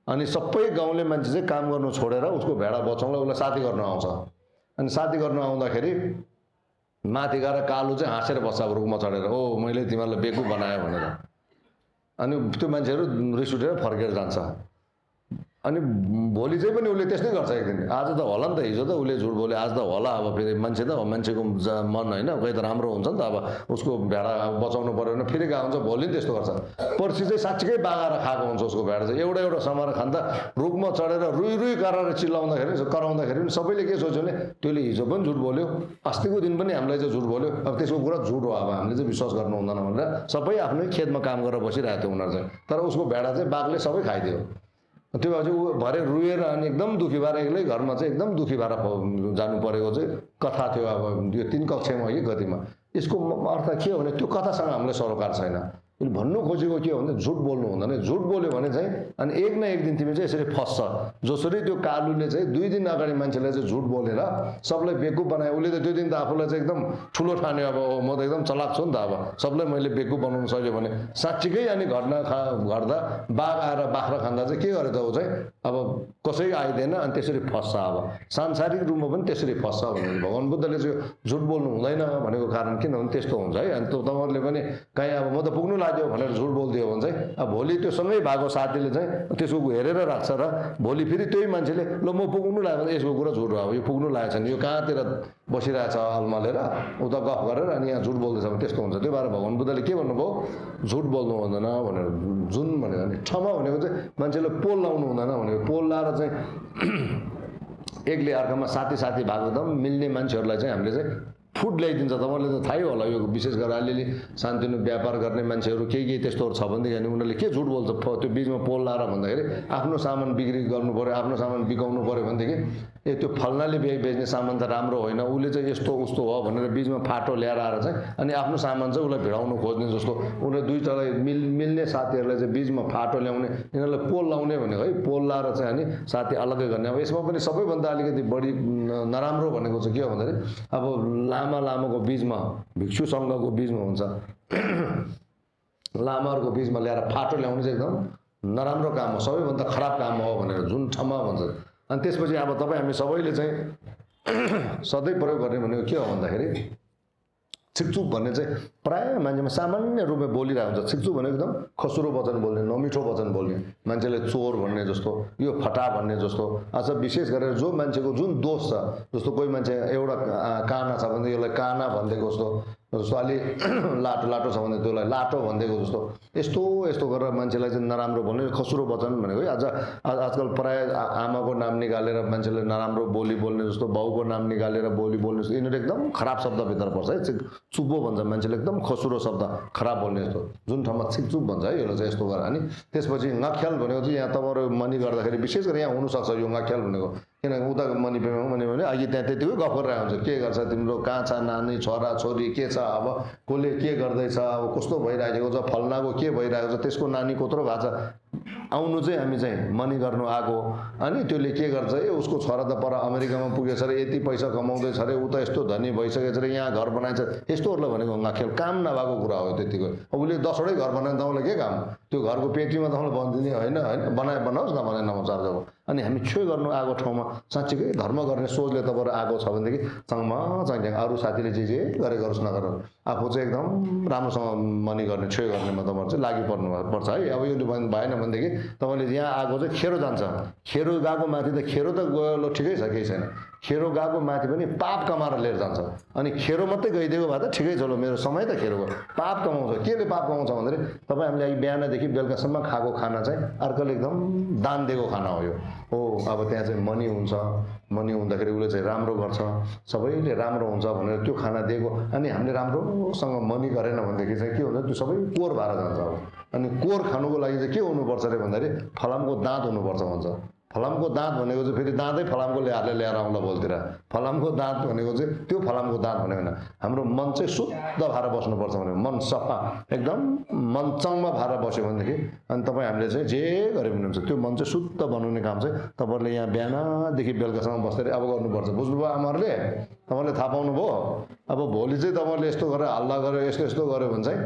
अनि सबै गाउँले मान्छे चाहिँ काम गर्नु छोडेर उसको भेडा बचाउँला उसलाई साथी गर्न आउँछ। अनि साथी गर्न आउँदाखेरि माथि गएर कालु चाहिँ हाँसेर बस्छ रुखमा चढेर, ओ मैले तिमीहरूलाई बेकुफ बनाएँ भनेर। अनि त्यो मान्छेहरू रिस उठेर फर्केर जान्छ। अनि भोलि चाहिँ पनि उसले त्यस्तै गर्छ। एक दिन आज त होला नि त, हिजो त उसले झुट बोल्यो, आज त होला। अब फेरि मान्छे त मान्छेको मन होइन, कोही त राम्रो हुन्छ नि त, अब उसको भेडा बचाउनु पऱ्यो भने फेरि गएको हुन्छ, भोलि नि त्यस्तो गर्छ। पर्सि चाहिँ साँच्चीकै बागाएर खाएको हुन्छ उसको भेडा चाहिँ। एउटा एउटा समाएर खाँदा रुखमा चढेर रुई रुई गरेर कराउँदाखेरि सबैले के सोच्यो भने त्यसले हिजो पनि झुट बोल्यो, अस्तिको दिन पनि हामीलाई चाहिँ झुट बोल्यो, अब त्यसको कुरा झुट हो, अब हामीले चाहिँ विश्वास गर्नु हुँदैन भनेर सबै आफ्नै खेतमा काम गरेर बसिरहेको थियो उनीहरू चाहिँ। तर उसको भेडा चाहिँ बाघले सबै खाइदियो। त्यो भएर चाहिँ ऊ भरे रुएर अनि एकदम दुखी भएर एक्लै घरमा चाहिँ एकदम दुखी भएर जानु परेको चाहिँ कथा थियो। अब यो 3 कक्षामा कि कतिमा यसको अर्थ के हो भने त्यो कथासँग हामीलाई सरोकार छैन। भन्नु खोजेको के हो भने झुट बोल्नु हुँदैन। झुट बोल्यो भने चाहिँ अनि एक न एक दिन तिमी चाहिँ यसरी फस्छ। जसरी त्यो कालुले चाहिँ 2 दिन अगाडि मान्छेलाई चाहिँ झुट बोलेर सबलाई बेकुफ बनायो, उसले त त्यो दिन त आफूलाई चाहिँ एकदम ठुलो ठान्यो, अब म त एकदम चलाक छु नि त, अब सबलाई मैले बेकुफ बनाउन सक्यो भने साँच्चीकै अनि घटना घट्दा बाघ आएर बाख्रा खाँदा चाहिँ के गरे त ऊ चाहिँ अब कसै आइदिएन अनि त्यसरी फस्छ। अब सांसारिक रूपमा पनि त्यसरी फस्छ भने भगवान् बुद्धले चाहिँ झुट बोल्नु हुँदैन भनेको कारण किनभने त्यस्तो हुन्छ है। अनि तपाईँहरूले पनि कहीँ अब म त पुग्नु लाग्यो भनेर झुट बोलिदियो भने चाहिँ अब भोलि त्यो सँगै भएको साथीले चाहिँ त्यसको हेरेर राख्छ र भोलि फेरि त्यही मान्छेले ल म पुग्नु लाग्यो भने यसको कुरा झुट हो, अब यो पुग्नु लागेको छैन, यो कहाँतिर बसिरहेछ अल्मलेर उता गफ गरेर अनि यहाँ झुट बोल्दैछ भने त्यस्तो हुन्छ। त्यो भएर भगवान् बुद्धले के भन्नुभयो, झुट बोल्नु हुँदैन भनेर। जुन भनेको नि क्षमा भनेको चाहिँ मान्छेले पोल लाउनु हुँदैन भनेको। पोल लाएर चाहिँ एकले अर्कामा साथी भएको एकदम मिल्ने मान्छेहरूलाई चाहिँ हामीले चाहिँ फुड ल्याइदिन्छ। तपाईँले त थाहै होला, यो विशेष गरेर अलिअलि सानोतिनो व्यापार गर्ने मान्छेहरू केही त्यस्तोहरू छ भनेदेखि अनि उनीहरूले के झुट बोल्छ त्यो बिचमा पोल लाएर भन्दाखेरि आफ्नो सामान बिक्री गर्नु पऱ्यो, आफ्नो सामान बिकाउनु पऱ्यो भनेदेखि त्यो फल्नाले बेच्ने सामान त राम्रो होइन, उसले चाहिँ यस्तो उस्तो हो भनेर बिचमा फाटो ल्याएर आएर चाहिँ अनि आफ्नो सामान चाहिँ उसलाई भिडाउनु खोज्ने जस्तो उनीहरूले दुईटालाई मिल्ने साथीहरूलाई चाहिँ बिचमा फाटो ल्याउने, यिनीहरूलाई पोल लाउने भनेको है। पोल लाएर चाहिँ अनि साथी अलग्गै गर्ने। अब यसमा पनि सबैभन्दा अलिकति बढी नराम्रो भनेको चाहिँ के हो भन्दाखेरि अब लामाको बिचमा भिक्षु सङ्घको बिचमा हुन्छ लामाहरूको बिचमा ल्याएर फाटो ल्याउने चाहिँ एकदम नराम्रो काम हो, सबैभन्दा खराब काम हो भनेर जुन क्षमा भन्छ। अनि त्यसपछि अब तपाईँ हामी सबैले चाहिँ सधैँ प्रयोग गर्ने भनेको के हो भन्दाखेरि छिकचुक भन्ने चाहिँ प्रायः मान्छेमा सामान्य रूपमा बोलिरहेको हुन्छ। छिकचुक भनेको एकदम खसुरो वचन बोल्ने, नमिठो वचन बोल्ने, मान्छेले चोर भन्ने जस्तो, यो फटा भन्ने जस्तो। अझ विशेष गरेर जो मान्छेको जुन दोष छ, जस्तो कोही मान्छे एउटा काना छ भने यसलाई काना भनिदिएको जस्तो, जस्तो अलि लाटो छ भने त्यसलाई लाटो भनिदिएको जस्तो, यस्तो गरेर मान्छेलाई चाहिँ नराम्रो बोल्ने खसुरो वचन भनेको है। आजकल प्रायः आमाको नाम निकालेर मान्छेले नराम्रो बोली बोल्ने जस्तो, बाउको नाम निकालेर बोली बोल्ने जस्तो, यिनीहरू एकदम खराब शब्दभित्र पर्छ है। चुप्पो भन्छ मान्छेले, एकदम खसुरो शब्द खराब बोल्ने जस्तो, जुन ठाउँमा छिकचुप भन्छ है, यसलाई चाहिँ यस्तो गरेर। अनि त्यसपछि ngख्याल भनेको चाहिँ यहाँ तपाईँहरू मनी गर्दाखेरि विशेष गरी यहाँ हुनसक्छ यो ngख्याल भनेको, किनभने उता मनी पेमा भने अघि त्यहाँ त्यतिकै गफ गरिरहेको हुन्छ, के गर्छ तिम्रो, कहाँ छ नानी छोरा छोरी, के छ, अब कसले के गर्दैछ, अब कस्तो भइरहेको छ, फल्नाको के भइरहेको छ, त्यसको नानी कत्रो भएको छ। आउनु चाहिँ हामी चाहिँ मनी गर्नु आएको, अनि त्यसले के गर्छ है, उसको छोरा त पर अमेरिकामा पुगेछ अरे, यति पैसा कमाउँदैछ अरे, उता यस्तो धनी भइसकेछ अरे, यहाँ घर बनाएछ, यस्तोहरूलाई भनेको ngख्याल, काम नभएको कुरा हो त्यतिको। अब उसले 10वटै घर बनायो तपाईँलाई के काम, त्यो घरको पेटीमा तपाईँलाई भनिदिने होइन, बनाओस् नबनाए नचार्ज हो। अनि हामी क्षय गर्नु आएको ठाउँमा साँच्चीकै धर्म गर्ने सोचले तपाईँहरू आएको छ भनेदेखि चङमा चाहिँ अरू साथीले जे गरे गरोस् नगर, आफू चाहिँ एकदम राम्रोसँग मनी गर्ने क्षय गर्नेमा तपाईँहरू चाहिँ लागि पर्छ है। अब यो भएन भनेदेखि तपाईँले यहाँ आएको चाहिँ खेरो जान्छ, खेरो गएको माथि त खेरो त गयो ल ठिकै छ, केही छैन, खेरो गएको माथि पनि पाप कमाएर लिएर जान्छ। अनि खेरो मात्रै गइदिएको भए त ठिकै छ, ल मेरो समय त खेरो गयो, पाप कमाउँछ। केले पाप कमाउँछ भन्दाखेरि तपाईँ हामीले अहिले बिहानदेखि बेलुकासम्म खाएको खाना चाहिँ अर्कोले एकदम दान दिएको खाना हो यो हो। अब त्यहाँ चाहिँ मनी हुन्छ, मनी हुँदाखेरि उसले चाहिँ राम्रो गर्छ, सबैले राम्रो हुन्छ भनेर त्यो खाना दिएको, अनि हामीले राम्रोसँग मनी गरेन भनेदेखि चाहिँ के हुन्छ, त्यो सबै कोर भएर जान्छ। अब अनि कोर खानुको लागि चाहिँ के हुनुपर्छ अरे भन्दाखेरि फलामको दाँत हुनुपर्छ भन्छ। फलामको दाँत भनेको चाहिँ फेरि दाँतै फलामको ल्याएर आउँला बोलतिर फलामको दाँत भनेको चाहिँ त्यो फलामको दाँत भनेको होइन हाम्रो मन चाहिँ शुद्ध भएर बस्नुपर्छ भने मन सफा एकदम मन चङ्मा भएर बस्यो भनेदेखि अनि तपाईँ हामीले चाहिँ जे गरे पनि हुन्छ त्यो मन चाहिँ शुद्ध बनाउने काम चाहिँ तपाईँहरूले यहाँ बिहानदेखि बेलुकासम्म बस्दै अब गर्नुपर्छ बुझ्नुभयो आमाहरूले तपाईँले थाहा पाउनुभयो अब भोलि चाहिँ तपाईँहरूले यस्तो गरेर हल्ला गरेर यस्तो यस्तो गऱ्यो भने चाहिँ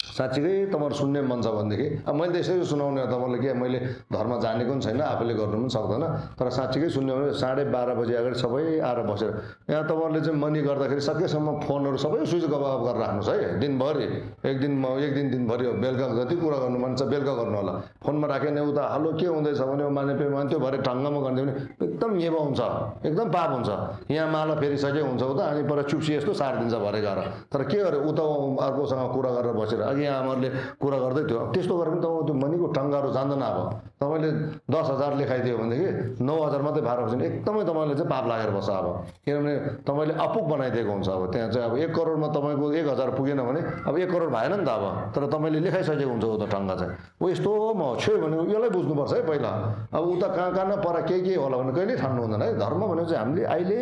साँच्चीकै तपाईँहरू सुन्ने मन छ भनेदेखि अब मैले त यसरी सुनाउने हो तपाईँले के मैले धर्म जानेको पनि छैन आफूले गर्नु पनि सक्दैन तर साँच्चीकै सुन्ने भने 12:30 बजी अगाडि सबै आएर बसेर यहाँ तपाईँहरूले चाहिँ मनी गर्दाखेरि सकेसम्म फोनहरू सबै स्विच अफ गरेर राख्नुहोस् है दिनभरि एक दिनभरि बेलुका जति कुरा गर्नु मन छ बेलुका गर्नु होला फोनमा राख्यो भने उता हेलो के हुँदैछ भने माने त्यो भरे ढङ्गमा गरिदियो भने एकदम येबो हुन्छ एकदम पाप हुन्छ यहाँ माला फेरिसके हुन्छ उता अनि पर चुप्सी यस्तो सारिदिन्छ भरे गएर तर के गर्यो उता अर्कोसँग कुरा गरेर बसेर अघि आमाहरूले कुरा गर्दै थियो त्यस्तो गरेर पनि तपाईँ त्यो मनीको टङ्गाहरू जान्दैन अब तपाईँले 10,000 लेखाइदियो भनेदेखि 9,000 मात्रै भाडा बस्यो एकदमै तपाईँले चाहिँ पाप लागेर बस्छ अब किनभने तपाईँले अपुग बनाइदिएको हुन्छ अब त्यहाँ चाहिँ अब 1 करोडमा तपाईँको 1,000 पुगेन भने अब 1 करोड भएन नि त अब तर तपाईँले लेखाइसकेको हुन्छ उता टङ्गा चाहिँ ऊ यस्तो म छे भनेको यसलाई बुझ्नुपर्छ है पहिला अब उता कहाँ न पर के होला भने कहिल्यै ठान्नु हुँदैन है धर्म भनेको चाहिँ हामीले अहिले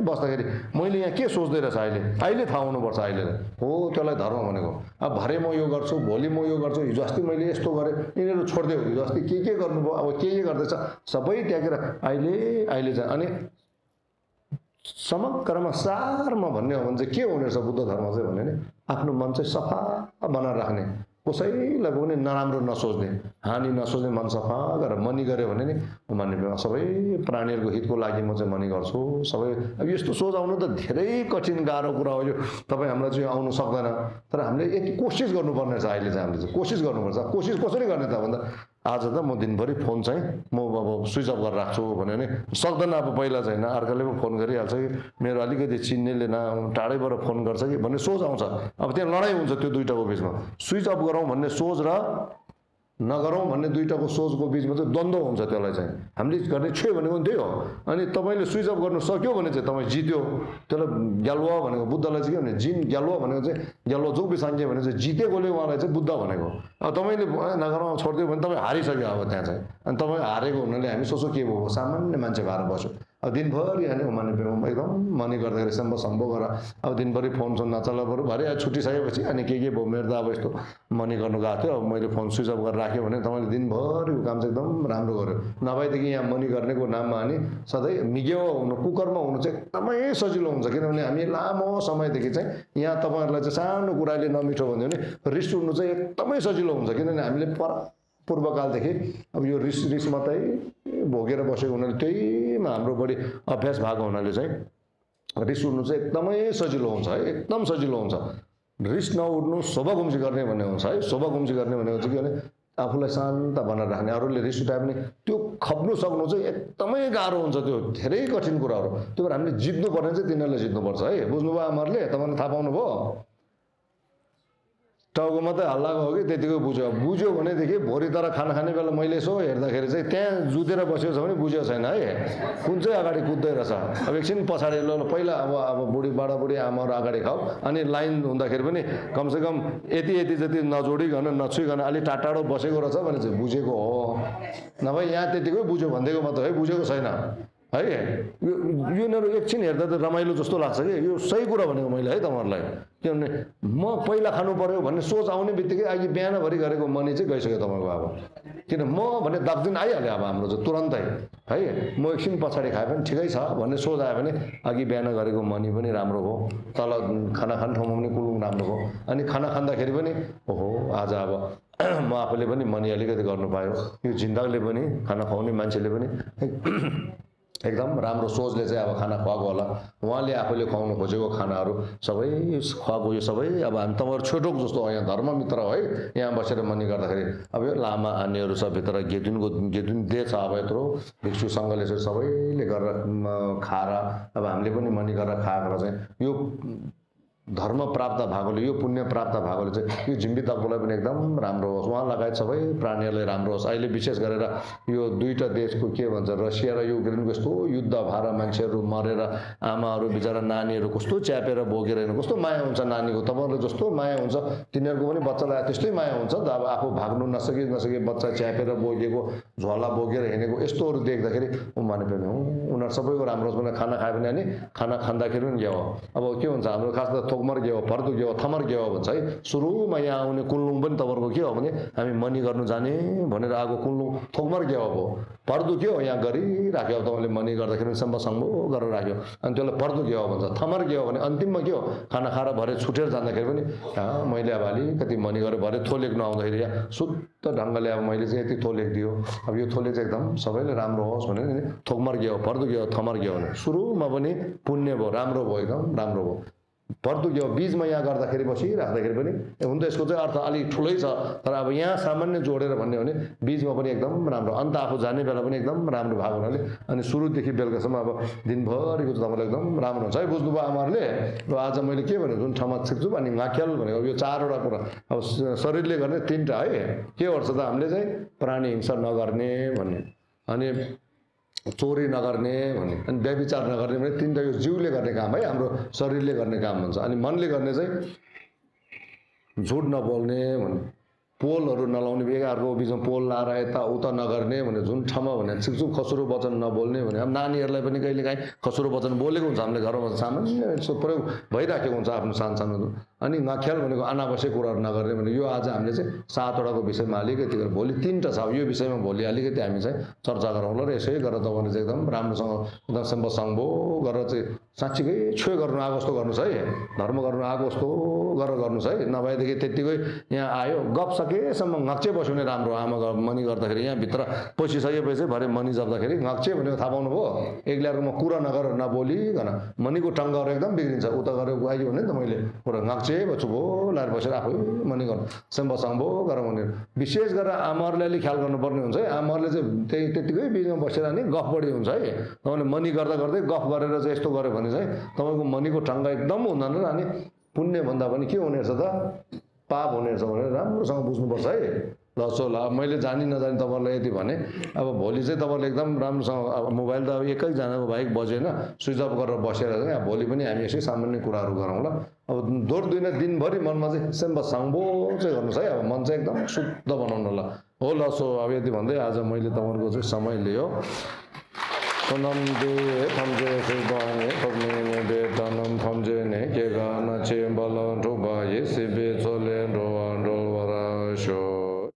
बस्दाखेरि मैले यहाँ के सोच्दै रहेछ अहिले थाहा हुनुपर्छ अहिले हो त्यसलाई धर्म भनेको अब भरे म यो गर्छु भोलि म यो गर्छु हिजो अस्ति मैले यस्तो गरेँ यिनीहरू छोडिदियो हिजो अस्ति के गर्नुभयो अब के गर्दैछ सबै त्यागेर अहिले चाहिँ अनि समग्रमा सारमा भन्ने हो भने चाहिँ के हुने रहेछ बुद्ध धर्म चाहिँ भन्यो भने आफ्नो मन चाहिँ सफा बनाएर राख्ने कसैलाई पनि नराम्रो नसोच्ने हानि नसोच्ने मन सफा गरेर मनी गऱ्यो भने नि मान्ने सबै प्राणीहरूको हितको लागि म चाहिँ मनी गर्छु सबै अब यस्तो सोच आउनु त धेरै कठिन गाह्रो कुरा हो यो तपाईँ हामीलाई चाहिँ आउनु सक्दैन तर हामीले यति कोसिस गर्नुपर्ने छ अहिले चाहिँ हामीले चाहिँ कोसिस गर्नुपर्छ कोसिस कसरी गर्ने त भन्दा आज त म दिनभरि फोन चाहिँ म अब स्विच अफ गरेर राख्छु भन्यो भने सक्दैन अब पहिला चाहिँ होइन अर्काले पो फोन गरिहाल्छ कि मेरो अलिकति चिन्नेले टाढैबाट फोन गर्छ कि भन्ने सोच आउँछ अब त्यहाँ लडाइँ हुन्छ त्यो दुइटाको बिचमा स्विच अफ गरौँ भन्ने सोच र नगरौँ भन्ने दुइटाको सोचको बिचमा चाहिँ द्वन्द्व हुन्छ त्यसलाई चाहिँ हामीले गर्ने छे भनेको त्यही हो अनि तपाईँले स्विच अफ गर्नु सक्यो भने चाहिँ तपाईँ जित्यो त्यसलाई ग्यालुवा भनेको बुद्धलाई चाहिँ के भने जिन ग्यालुवा भनेको चाहिँ ग्यालुवा जो बिसाङ्गे भने चाहिँ जितेकोले उहाँलाई चाहिँ बुद्ध भनेको अब तपाईँले नगरमा छोडिदियो भने तपाईँ हारिसक्यो अब त्यहाँ चाहिँ अनि तपाईँ हारेको हुनाले हामी सोचो के भयो सामान्य मान्छे भएर बस्यो अब दिनभरि हाने माने एकदम मनी गर्दाखेरि सम्भव गर अब दिनभरि फोन सोन नचला बरु भरे छुट्टिसकेपछि अनि के भयो मेरो त अब यस्तो मनी गर्नु गएको थियो अब मैले फोन स्विच अफ गरेर राखेँ भने तपाईँले दिनभरि काम चाहिँ एकदम राम्रो गर्यो नभएदेखि यहाँ मनी गर्नेको नाममा अनि सधैँ मिगेवा हुनु कुकरमा हुनु चाहिँ एकदमै सजिलो हुन्छ किनभने हामी लामो समयदेखि चाहिँ यहाँ तपाईँहरूलाई चाहिँ सानो कुराले नमिठो भन्यो भने रिस उठ्नु चाहिँ एकदमै सजिलो हुन्छ किनभने हामीले पूर्वकालदेखि अब यो रिस मात्रै भोगेर बसेको हुनाले त्यहीमा हाम्रो बढी अभ्यास भएको हुनाले चाहिँ रिस उठ्नु चाहिँ एकदमै सजिलो हुन्छ है एकदम सजिलो हुन्छ रिस नउठ्नु शोभागुम्सी गर्ने भन्ने हुन्छ है शोभागुम्सी गर्ने भनेको चाहिँ के भने आफूलाई शान्त बनाएर राख्ने अरूले रिस उठाए पनि त्यो खप्नु सक्नु चाहिँ एकदमै गाह्रो हुन्छ त्यो धेरै कठिन कुराहरू त्यो भएर हामीले जित्नु पर्ने चाहिँ तिनीहरूले जित्नुपर्छ है बुझ्नुभयो आमाहरूले तपाईँले थाहा पाउनुभयो टाउको मात्रै हल्लाको हो कि त्यतिकै बुझ्यो भनेदेखि भोलि तर खाना खाने बेला मैले यसो हेर्दाखेरि चाहिँ त्यहाँ जुतेर बसेको छ भने बुझेको छैन है कुन चाहिँ अगाडि कुद्दै रहेछ अब एकछिन पछाडि ल पहिला अब बुढी आमाहरू अगाडि खाऊ अनि लाइन हुँदाखेरि पनि कमसेकम यति जति नजोडिकन नछुइकन अलिक टाढो बसेको रहेछ भने चाहिँ बुझेको हो नभए यहाँ त्यतिकै बुझ्यो भनिदिएको मात्र है बुझेको छैन है यिनीहरू एकछिन हेर्दा त रमाइलो जस्तो लाग्छ कि यो सही कुरा भनेको मैले है तपाईँहरूलाई किनभने म पहिला खानु पर्यो भन्ने सोच आउने बित्तिकै अघि बिहानभरि गरेको मनी चाहिँ गइसक्यो तपाईँको अब किन म भने 10 दिन आइहाल्यो अब हाम्रो चाहिँ तुरन्तै है म एकछिन पछाडि खाए पनि ठिकै छ भन्ने सोच आयो भने अघि बिहान गरेको मनी पनि राम्रो भयो तल खाना खाने ठाउँमा पनि कुलुङ राम्रो भयो अनि खाना खाँदाखेरि पनि ओहो आज अब म आफूले पनि मनी अलिकति गर्नु पायो यो जिन्दगीले पनि खाना खुवाउने मान्छेले पनि एकदम राम्रो सोचले चाहिँ अब खाना खुवाएको होला उहाँले आफूले खुवाउनु खोजेको खानाहरू सबै खुवाएको यो सबै अब हामी तपाईँहरू छोटोक जस्तो हो यहाँ धर्ममित्र हो है यहाँ बसेर मनी गर्दाखेरि अब यो लामा आनेहरू सब भित्र गेदुन दे छ अब यत्रो भिक्षु सङ्घले चाहिँ सबैले गरेर खाएर अब हामीले पनि मनी गरेर खाएर चाहिँ यो धर्म प्राप्त भएकोले यो पुण्य प्राप्त भएकोले चाहिँ यो झिम्बी तकलाई पनि एकदम राम्रो होस्, उहाँ लगायत सबै प्राणीहरूलाई राम्रो होस्। अहिले विशेष गरेर यो दुईटा देशको के भन्छ रसिया र युक्रेनको यस्तो युद्ध भएर मान्छेहरू मरेर आमाहरू बिचरा नानीहरू कस्तो च्यापेर बोकेर हिँड्नु, कस्तो माया हुन्छ नानीको। तपाईँहरूलाई जस्तो माया हुन्छ तिनीहरूको पनि बच्चालाई त्यस्तै माया हुन्छ नि त। अब आफू भाग्नु नसके बच्चा च्यापेर बोकेको झोला बोकेर हिँडेको यस्तोहरू देख्दाखेरि भने पनि उनीहरू सबैको राम्रो होस् भनेर खाना खायो भने अनि खाना खाँदाखेरि पनि के हो अब के हुन्छ हाम्रो खास त थोकमर के हो पर्दु के हो थमर के हो भन्छ है। सुरुमा यहाँ आउने कुल्लुङ पनि तपाईँहरूको के हो भने हामी मनी गर्नु जाने भनेर आएको कुल्लुङ थोकमर के हो पर्दु के हो यहाँ गरिराख्यो। अब तपाईँले मनी गर्दाखेरि सम्बो गरेर राख्यो अनि त्यसलाई पर्दु के हो भन्छ। थमर के हो भने अन्तिममा के हो खाना खाएर भरे छुटेर जाँदाखेरि पनि मैले अब अलिकति मनी गरेर भरे थो लेख्नु आउँदाखेरि यहाँ शुद्ध ढङ्गले अब मैले चाहिँ यति थो लेखिदियो। अब यो थोले चाहिँ एकदम सबैले राम्रो होस् भनेर थोकमर के हो पर्दु के हो थमर के हो भने सुरुमा पनि पुण्य भयो राम्रो भयो एकदम राम्रो भयो। पर्दु के हो बीचमा यहाँ गर्दाखेरि बसिराख्दाखेरि पनि हुन त यसको चाहिँ अर्थ अलिक ठुलै छ तर अब यहाँ सामान्य जोडेर भन्ने हो भने बीचमा पनि एकदम राम्रो अन्त आफू जाने बेला पनि एकदम राम्रो भएको हुनाले अनि सुरुदेखि बेलुकासम्म अब दिनभरिको चाहिँ तपाईँलाई एकदम राम्रो हुन्छ है। बुझ्नुभयो आमाहरूले। र आज मैले के भने जुन ठाउँमा सिक्छु अनि नाख्याल भनेको यो चारवटा कुरा अब शरीरले गर्ने तिनवटा है के गर्छ त हामीले चाहिँ प्राणी हिंसा नगर्ने भन्ने अनि चोरी नगर्ने भन्ने अनि व्यभिचार नगर्ने भने तिनवटा यो जिउले गर्ने काम है हाम्रो शरीरले गर्ने काम भन्छ। अनि मनले गर्ने चाहिँ झुट नबोल्ने भन्ने पोलहरू नलाउने एकाअर्को बिचमा पोल लाएर यताउता नगर्ने भने जुन ठाउँमा भने सिक्छु खसुरो वचन नबोल्ने भने अब नानीहरूलाई पनि कहिलेकाहीँ खसुरो वचन बोलेको हुन्छ हामीले घरमा सामान्य यसो प्रयोग भइराखेको हुन्छ आफ्नो सानो अनि नख्याल भनेको अनावश्यक कुराहरू नगर्ने भने यो आज हामीले चाहिँ 7वटाको विषयमा अलिकति गरेर भोलि 3टा छ यो विषयमा भोलि अलिकति हामी चाहिँ चर्चा गरौँला र यसै गरेर तपाईँले चाहिँ एकदम राम्रोसँग एकदम सम्बसम्बो गरेर चाहिँ साँच्चीकै छुए गर्नु आएको जस्तो गर्नुहोस् है। धर्म गर्नु आएको जस्तो गरेर गर्नुहोस् है। नभएदेखि त्यत्तिकै यहाँ आयो गफ सकेसम्म घक्चे बस्यो भने राम्रो। आमा मनी गर्दाखेरि यहाँभित्र पसिसकेपछि भरे मनी जप्दाखेरि घक्चे भनेको थाहा पाउनु भयो एक्लै कुरा नगर नबोलिकन मनीको टङ्गहरू एकदम बिग्रिन्छ। उता गरेर गयो भने नि त मैले कुरा घक्चे बच्छु भयो लाएर बसेर आफै मनी गर्नु सम्बसम्बो गरेर भनेर विशेष गरेर आमाहरूले अलिक ख्याल गर्नुपर्ने हुन्छ है। आमाहरूले चाहिँ त्यत्तिकै बिचमा बसेर नि गफ बढी हुन्छ है। तपाईँले मनी गर्दा गर्दै गफ गरेर चाहिँ यस्तो गऱ्यो भने चाहिँ तपाईँको मनीको टङ्गा एकदम हुँदैन र अनि पुण्य भन्दा पनि के हुने रहेछ त पाप हुने रहेछ भनेर राम्रोसँग बुझ्नुपर्छ है। ल मैले जानी नजानी तपाईँहरूलाई यति भने अब भोलि चाहिँ तपाईँहरूले एकदम राम्रोसँग अब मोबाइल त अब एकैजनाको बाहेक बजेन स्विच अफ गरेर बसेर चाहिँ भोलि पनि हामी यसै सामान्य कुराहरू गरौँला। अब दोहोर दिनभरि मनमा चाहिँ सम्बो चाहिँ गर्नुहोस् है। अब मन चाहिँ एकदम शुद्ध बनाउनु होला हो। ल अब यति भन्दै आज मैले तपाईँहरूको चाहिँ समय लियो। तनम दे